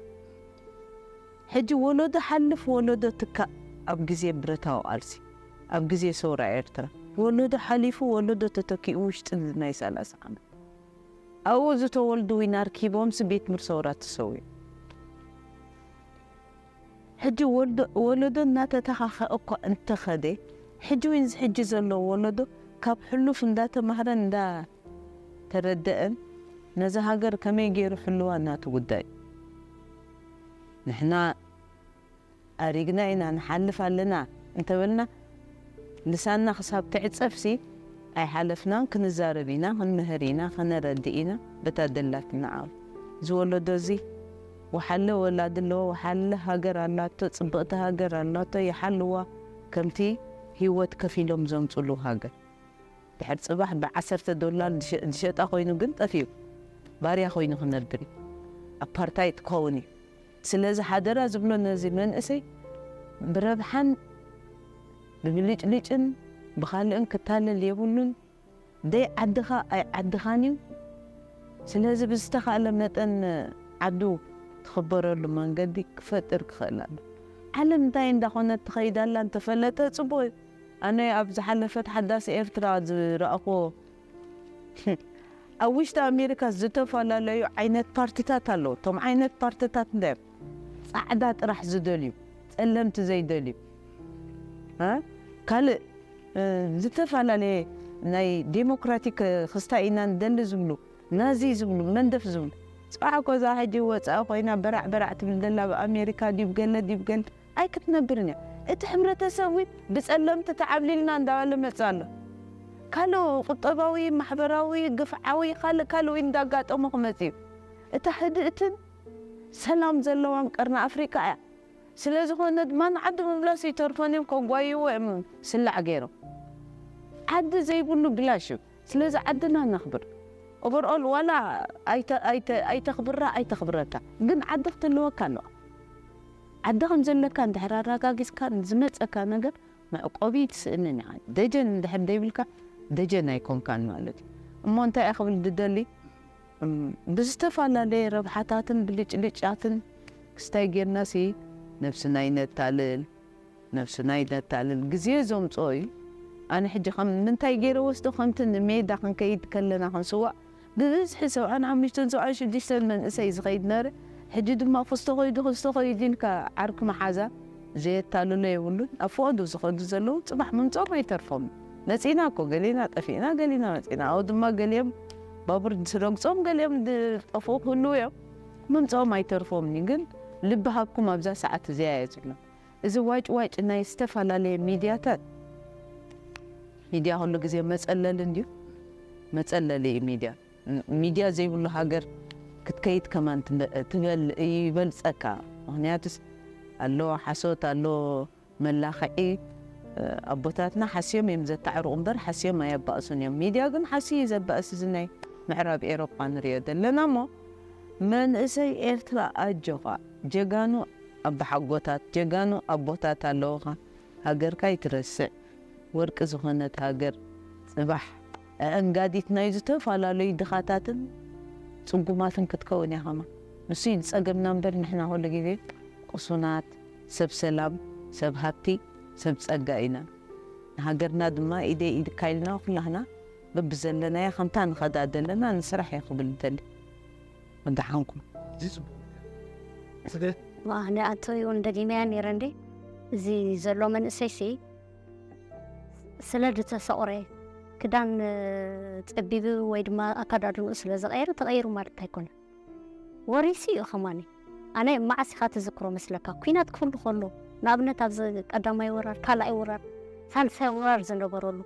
ሕጂ ወለዶ ሓልፍ ወለዶ ትካእ ኣብ ግዜ ብረታዊ ቃልሲ፣ ኣብ ግዜ ሰውራ ኤርትራ፣ ወለዶ ሓሊፉ ወለዶ ተተኪኡ ውሽጢ ናይ ሰላሳ ዓመት። ኣብኡ ዝተወልዱ ዊና ኣርኪቦምሲ ቤት ምር ሰውራ ተሰዊኡ። ሕጂ ወልዶ-፣ ወለዶ እናተተኻኸአ እኳ እንተኸደ፣ ሕጂ እውን እዚ ሕጂ ዘሎ ወለዶ ካብ ሕሉፍ እንዳተማህረን እንዳተረደአን ነዛ ሃገር ከመይ ገይሩ ሕልዋ እናቱ ጉዳይ። ንሕና ኣሪግና ኢና ንሓልፍ ኣለና እንተበልና፣ ልሳንና ክሳብ ትዕጸፍሲ ኣይሓለፍናን። ክንዛረብ ኢና፣ ክንምህር ኢና፣ ከነረድእ ኢና በታ ደላትና ዓቕሚ። እዚ ወለዶ እዚ ወሓለ ወላዲ ኣለዎ፣ ወሓለ ሃገር ኣላቶ፣ ጽብቕቲ ሃገር ኣላቶ፣ ይሓልዋ፣ ከምቲ ህይወት ከፊሎም ዘምጽሉ ሃገር። ድሕር ጽባሕ ብዓሰርተ ዶላር ዝሸ-፣ ዝሸጣ ኮይኑ ግን ጠፊኡ። ባርያ ኮይኑ ክነብር እዩ። ኣፓርታይድ ክኸውን እዩ። ስለዚ ሓደራ ዝብሎ ነዚ መንእሰይ ብረብሓን ብብልጭልጭን ብኻልእን ክታለል የብሉን። ደይ ዓድኻ ኣይ ዓድኻን እዩ። ስለዚ ብዝተኻእለ መጠን ዓዱ ትኽበረሉ መንገዲ ክፈጥር ክኽእል ኣሎ። ዓለም እንታይ እንዳኾነት ትኸይድ ኣላ እንተፈለጠ ጽቡቕ እዩ። ኣነ ኣብ ዝሓለፈት ሓዳስ ኤርትራ ዝረኣኽዎ ኣብ ውሽጢ ኣሜሪካ ዝተፈላለዩ ዓይነት ፓርቲታት ኣለዉ። እቶም ዓይነት ፓርቲታት እንታይ እዮም? ጻዕዳ ጥራሕ ዝደልዩ፣ ጸለምቲ ዘይደልዩ። እ? ካልእ እ፣ ዝተፈላለየ ናይ ዴሞክራቲክ ክስታይ ኢና ንደሊ ዝብሉ፣ ናዚ ዝብሉ፣ መንደፍ ዝብሉ። ጽባሕ እኮ እዛ ሕጂ ወጻኢ ኮይና በራዕ በራዕ ትብል ዘላ ብኣሜሪካ ድዩብ ገለ ድዩብ ገለ ኣይክትነብርን እያ። እቲ ሕብረተሰብ እውን ብጸለምቲ ተዓብሊልና እንዳበለ መጽእ ኣሎ። ካልእ ቁጠባዊ፣ ማሕበራዊ፣ ግፍዓዊ፣ ካልእ ካልእ እውን እንዳጋጠሞ ክመጽእ እዩ። እታ ህድእትን ሰላም ዘለዋን ቀርኒ ኣፍሪቃ እያ። ስለ ዝኾነ ድማ ንዓዲ ምምላስ ይተርፎን እዮም ከጓይዎ እዮም ስላዕ ገይሮም። ዓዲ ዘይብሉ ብላሽ እዩ። ስለዚ ዓድና ነኽብር። ኦቨርኦል ዋላ ኣይተ-፣ ኣይተ-፣ ኣይተኽብራ ኣይተኽብረካ፣ ግን ዓዲ ክትህልወካ ኣለዋ። ዓዲ ከም ዘለካ እንድሕር ኣረጋጊጽካ ዝመጸካ ነገር መዕቆቢ ትስእንን ኢኻ። ደጀን እንድሕር ዘይብልካ ደጀን ኣይኮንካን ማለት እዩ። እሞ እንታይ እየ ክብል ዝደሊ? እም፣ ብዝተፈላለየ ረብሓታትን ብልጭልጫትን ክስታይ ጌርናሲ ነብስና ይነታልል፣ ነብስና ይነታልል። ግዜ ዘምጽኦ እዩ። ኣነ ሕጂ ከም ምንታይ ገይረ ወስዶ ከምቲ ንሜዳ ክንከይድ ከለና ክንስዋእ ብብዝሒ ሰብዓን ሓሙሽተን ሰብዓን ሽዱሽተን መንእሰይ ዝኸይድ ነረ። ሕጂ ድማ ክስቶ ኸይዱ ክስቶ ኸይዱ ኢልካ ዓርኪ መሓዛ ዘየታልሎ የብሉን። ኣብ ፈቐዱ ዝኸዱ ዘለዉ ጽባሕ ምምጾም ኣይተርፎም። መጺና እኮ ገሊና ጠፊእና ገሊና መጺና። ኣብኡ ድማ ገሊኦም ባቡር ዝረግጾም ገሊኦም ዝጠፍኡ ክህልዉ እዮም። ምምጾም ኣይተርፎምን እዩ። ግን ልቢ ሃብኩም ኣብዛ ሰዓት እዚኣ እየ ዝብሎ። እዚ ዋጭ ዋጭ ናይ ዝተፈላለየ ሚድያታት፣ ሚድያ ኩሉ ግዜ መጸለሊ እንድዩ፣ መጸለሊ እዩ ሚድያ። ሚድያ ዘይብሉ ሃገር ክትከይድ ከማን ትበ-፣ ትበል-፣ ይበልጸካ። ምኽንያቱስ ኣሎ ሓሶት፣ ኣሎ መላኽዒ። ኣቦታትና ሓስዮም እዮም ዘታዕርቑ እምበር ሓስዮም ኣየባእሱን እዮም። ሚድያ ግን ሓስዩ እዩ ዘባእስ። እዚ ናይ ምዕራብ ኤሮጳ ንሪኦ ዘለና እሞ፣ መንእሰይ ኤርትራ ኣጆኻ፣ ጀጋኑ ኣባሓጎታት፣ ጀጋኑ ኣቦታት ኣለዉኻ። ሃገርካ ኣይትረስዕ። ወርቂ ዝኾነት ሃገር ጽባሕ ኣአንጋዲት ናይ ዝተፈላለዩ ድኻታትን ጽጉማትን ክትከውን እያ ኸማ። ንሱ እዩ ዝጸገምና እምበር ንሕና ኩሉ ግዜ ቅሱናት፣ ሰብ ሰላም፣ ሰብ ሃብቲ፣ ሰብ ጸጋ ኢና። ንሃገርና ድማ ኢደይ ኢድካ ኢልና ኩላህና በብዘለናዮ ከምታ ንኸዳ ዘለና ንስራሕ እየ ክብል እደሊ። ወደሓንኩም። ኣነ ኣንቶይ እውን ደጊመያ ነይረ እንዴ፣ እዚ ዘሎ መንእሰይሲ ስለ ዝተሰቑረ፣ ክዳን ጸቢቡ ወይ ድማ ኣከዳድንኡ ስለ ዝቐየረ ተቐይሩ ማለት ኣይኮነን። ወሪሱ እዩ ኸማኒ። ኣነ መዓስ ኢኻ ትዝክሮ መስለካ? ኲናት ክህሉ ከሎ፣ ንኣብነት ኣብዚ ቀዳማይ ወራር፣ ካልኣይ ወራር፣ ሳልሳይ ወራር ዝነበረሉ፣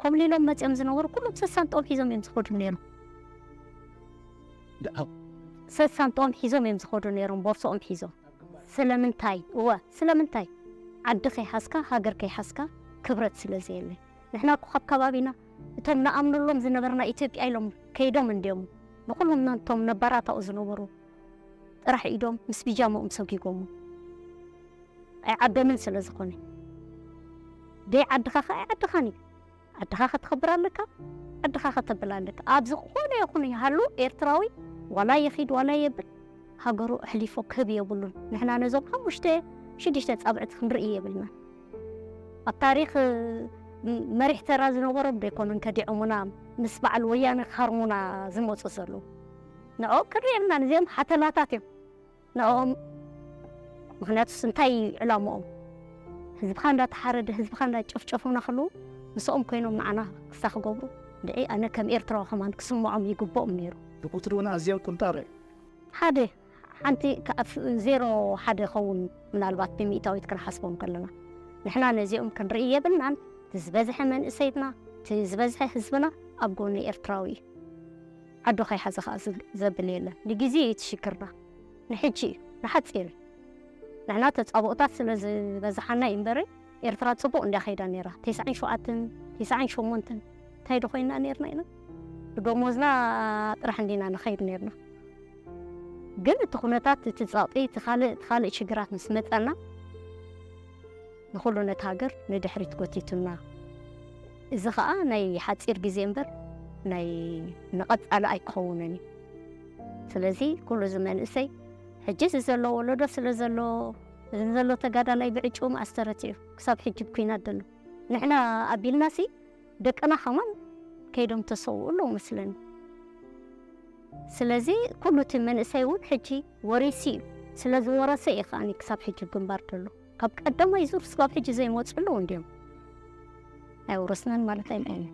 ኮብሊሎም መጺኦም ዝነበሩ ኩሎም ሰሳን ጦም ሒዞም እዮም ዝኸዱ ነይሮም። ሰሳን ጦም ሒዞም እዮም ዝኸዱ ነይሮም፣ ቦርሶኦም ሒዞም። ስለምንታይ? እወ፣ ስለምንታይ? ዓዲ ከይሓዝካ፣ ሃገር ከይሓዝካ ክብረት ስለ ዘየለ። ንሕና እኮ ካብ ከባቢና እቶም ንኣምነሎም ዝነበርና ኢትዮጵያ ኢሎም ከይዶም እንድዮም ንኹሎም ነቶም ነባራት ኣብኡ ዝነበሩ ጥራሕ ኢዶም ምስ ቢጃምኦም ሰጒጎሞ። ኣይዓደምን ስለ ዝኾነ። ደይ ዓድኻ ኸ ኣይዓድኻን እዩ። ዓድኻ ከተኽብር ኣለካ፣ ዓድኻ ከተብል ኣለካ። ኣብ ዝኾነ ይኹን ይሃሉ ኤርትራዊ ዋላ ይኺድ ዋላ የብል ሃገሩ ኣሕሊፎ ክህብ የብሉን። ንሕና ነዞም ሓሙሽተ ሽዱሽተ ጻብዕቲ ክንርኢ የብልና። ኣብ ታሪኽ፣ እ፣ መሪሕ ተራ ዝነበሮም ዶ ኣይኮኑን ከዲዖሙና ምስ በዓል ወያነ ክሃርሙና ዝመጹ ዘለዉ? ንዕኦም ክንርኢ የብልናን። እዚኦም ሓተላታት እዮም። ንዕኦም፣ ምኽንያቱስ እንታይ እዩ ዕላምኦም? ህዝብኻ እንዳተሓረደ፣ ህዝብኻ እንዳጨፍጨፉና ከለዉ፣ ምስኦም ኮይኖም ንዓና ክሳ ክገብሩ፣ ድዒ ኣነ ከም ኤርትራዊ ከማን ክስምዖም ይግብኦም ነይሩ። ብቁጽሪ እውን ኣዝዮም ቁንጣሮ እዮም። ሓደ፣ ሓንቲ ከኣፍ-፣ ዜሮ ሓደ ኸውን ምናልባት ብሚእታዊት ክንሓስቦም ከለና። ንሕና ነዚኦም ክንርኢ የብልናን። እቲ ዝበዝሐ መንእሰይትና፣ እቲ ዝበዝሐ ህዝብና ኣብ ጎኒ ኤርትራዊ እዩ። ዓዱ ከይሓዘ ከኣ ዝብ-፣ ዘብል የለን። ንግዜ እዩ እቲ ሽግርና። ንሕጂ እዩ፣ ንሓጺር እዩ። ንሕና ተጻብኦታት ስለ ዝበዝሓና እዩ እምበር፣ ኤርትራ ጽቡቕ እንድያ ከይዳ ነይራ። ተስዓን ሸውዓተን፣ ተስዓን ሸሞንተን እንታይ ዶ ኮይንና ነይርና ኢና? ብደሞዝና ጥራሕ እንዲና ንኸይድ ነርና። ግን እቲ ኩነታት፣ እቲ ጸቕጢ፣ እቲ ካልእ፣ እቲ ካልእ ሽግራት ምስ መጸና፣ ንኹሉ ነቲ ሃገር ንድሕሪት ጎቲቱና። እዚ ኸኣ ናይ ሓጺር ግዜ እምበር ናይ ንቐጻሊ ኣይክኸውንን እዩ። ስለዚ ኩሉ እዚ መንእሰይ ሕጂ እዚ ዘሎ ወለዶ ስለ ዘሎ፣ እዚ ዘሎ ተጋዳላይ ብዕጭኡ መኣስ ተረቲዑ ክሳብ ሕጂ ብኲናት ዘሎ። ንሕና ኣቢልናሲ ደቅና ኸማን ከይዶም ተሰውኡ ኣለዉ መስለኒ። ስለዚ ኩሉ እቲ መንእሰይ እውን ሕጂ ወሪሲ እዩ። ስለ ዝወረሰ እዩ ከኣኒ ክሳብ ሕጂ ግንባር ዘሎ። ካብ ቀዳማይ ዙር ስጋብ ሕጂ ዘይመፁ ኣለዉ እንዲዮም። ኣይወረስናን ማለት ኣይኮነ።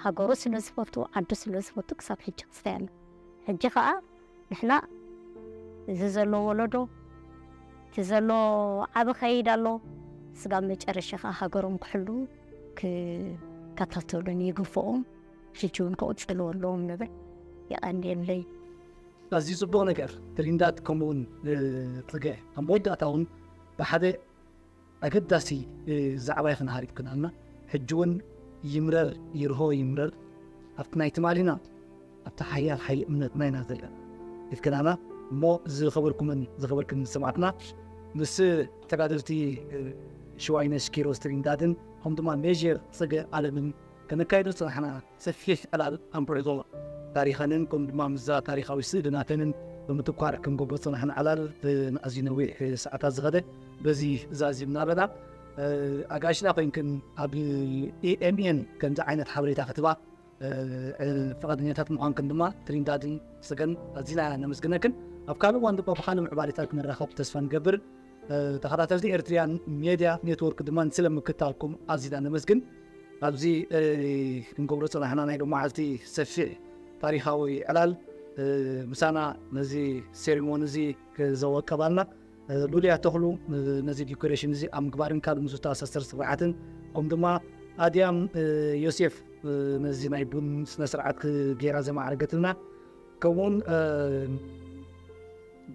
ሃገሩ ስለ ዝፈቱ፣ ዓዱ ስለ ዝፈቱ ክሳብ ሕጂ ክስተይ ኣሎ። ሕጂ ከዓ ንሕና እዚ ዘሎ ወለዶ፣ እቲ ዘሎ ዓቢ ኸይድ ኣሎ። ስጋብ መጨረሻ ከዓ ሃገሮም ክሕሉ ክከታተሉን ይግፍኦም። ሕጂ እውን ክቕፅሉ ኣለዎም ንብል። የቐንየለይ። ኣዝዩ ጽቡቕ ነገር። ትሪንዳድ ከምኡውን፣ እ፣ ጽገ ኣብ መወዳእታ እውን ብሓደ ኣገዳሲ፣ እ፣ ዛዕባ ኢኽን ሃሪብክናልና። ሕጂ እውን ይምረር ይርሆ ይምረር ኣብቲ ናይ ትማሊና ኣብቲ ሓያል ሓይሊ እምነትና ኢና ዘለና ኢልክናና። እሞ ዝኸበርኩምን ዝኸበርክን ሰማዕትና ምስ ተጋደልቲ፣ እ፣ ሽዋይነሽ ኪሮስ ትሪንዳድን ከምኡ ድማ ሜጀር ጽገ ኣለምን ከነካይዶ ዝጸናሕና ሰፊሕ ዕላል ኣብ ጉዕዞ ታሪኸንን ከምኡ ድማ ምስዛ ታሪኻዊ ስእሊ ናተንን ብምትኳር ክንገብሮ ዝጸናሕና ዕላል ንኣዝዩ ነዊሕ ሰዓታት ዝኸደ በዚ ዛዚምና ኣለና። እ፣ ኣጋይሽና ኮይንክን ኣብ ኤ ኤም ኤን ከምዚ ዓይነት ሓበሬታ ክትባ፣ እ፣ እ፣ ፍቓደኛታት ምዃንክን ድማ ትሪንዳድን ጽገን ኣዚና ነመስግነክን። ኣብ ካልእ እዋን ድማ ብኻልእ ምዕባሌታት ክንራኸብ ተስፋ ንገብር። እ፣ ተኸታተልቲ ኤርትርያን ሜድያ ኔትወርክ ድማ ንስለ ምክታልኩም ኣዚና ነመስግን። ኣብዚ፣ እ፣ ክንገብሮ ጸናሕና ናይ ሎማዓልቲ ሰፊሕ ታሪኻዊ ዕላል፣ እ፣ ምሳና ነዚ ሴሪሞኒ እዚ ክዘወቀባልና፣ እ፣ ሉልያ ተኽሉ፣ እ፣ ነዚ ዲኮሬሽን እዚ ኣብ ምግባርን ካልእ ምስ ዝተኣሳሰር ስራሓትን፣ ከምኡ ድማ ኣድያም፣ እ፣ ዮሴፍ፣ እ፣ ነዚ ናይ ቡን ስነ ስርዓት ክ-፣ ገይራ ዘማዕረገትልና፣ ከምኡውን፣ እ፣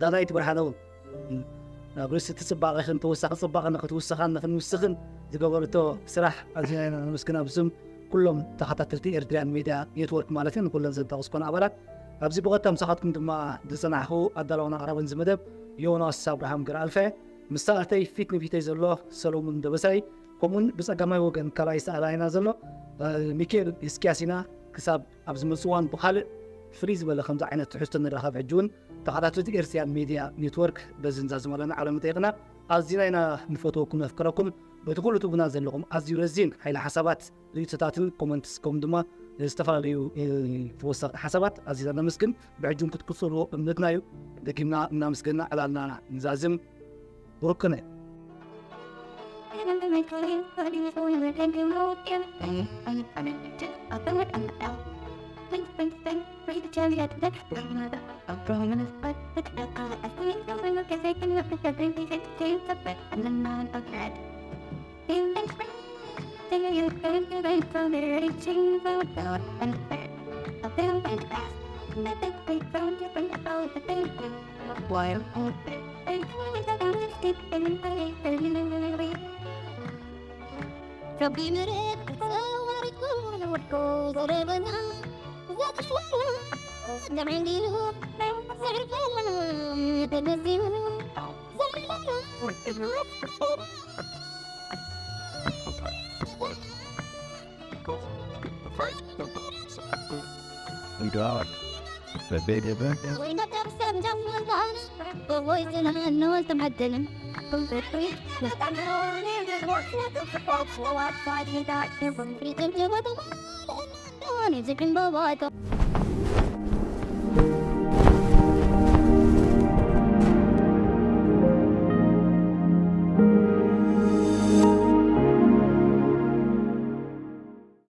ዳናይት ብርሃነ እውን ኣብ ርእሲ እቲ ጽባቐኽን ተወሳኺ ጽባቐ ንኽትውስኻን ንኽንውስኽን ዝገበረቶ ስራሕ ኣዚና ኢና ነመስግና። ብስም ኩሎም ተኸታተልቲ ኤርትርያን ሜድያ ኔትወርክ ማለት እዩ፣ ንኩለን ዘንጠቐስኮን ኣባላት፣ ኣብዚ ብቐጥታ ምሳኻትኩም ድማ ዝጸናሕኹ ኣዳላውን ኣቕራብን እዚ መደብ ዮናስ ኣብርሃም ገረኣልፈ፣ ምስ ሰኣተይ ፊት ንፊተይ ዘሎ ሰሎሙን ደበሳይ፣ ከምኡውን ብጸጋማይ ወገን ካልኣይ ሰኣላይና ዘሎ፣ እ፣ ሚካኤል እስክያስ ኢና። ክሳብ ኣብ ዝመጽእ እዋን ብኻልእ ፍልይ ዝበለ ከምዚ ዓይነት ትሕዝቶ ንራኸብ። ሕጂ እውን ተኸታተልቲ ኤርትርያን ሜድያ ኔትወርክ በዚ ንዛዝም ኣለና ቃለ መጠይቕና። ኣዚና ኢና ንፈትወኩም ነፍቅረኩም። በቲ ኩሉ ትብሉና ዘለኹም ኣዝዩ ረዚን ሓይሊ ሓሳባት፣ ርእይቶታትን ኮመንትስ ከምኡ ድማ ዝተፈላለዩ፣ እ፣ ተወሰኽቲ ሓሳባት ኣዚና ነመስግን። ብሕጂ እውን ክትቅጽልዎ እምነትና እዩ። ደጊምና እናመስገንና ዕላልና ንዛዝም። ብሩክ ቅነ።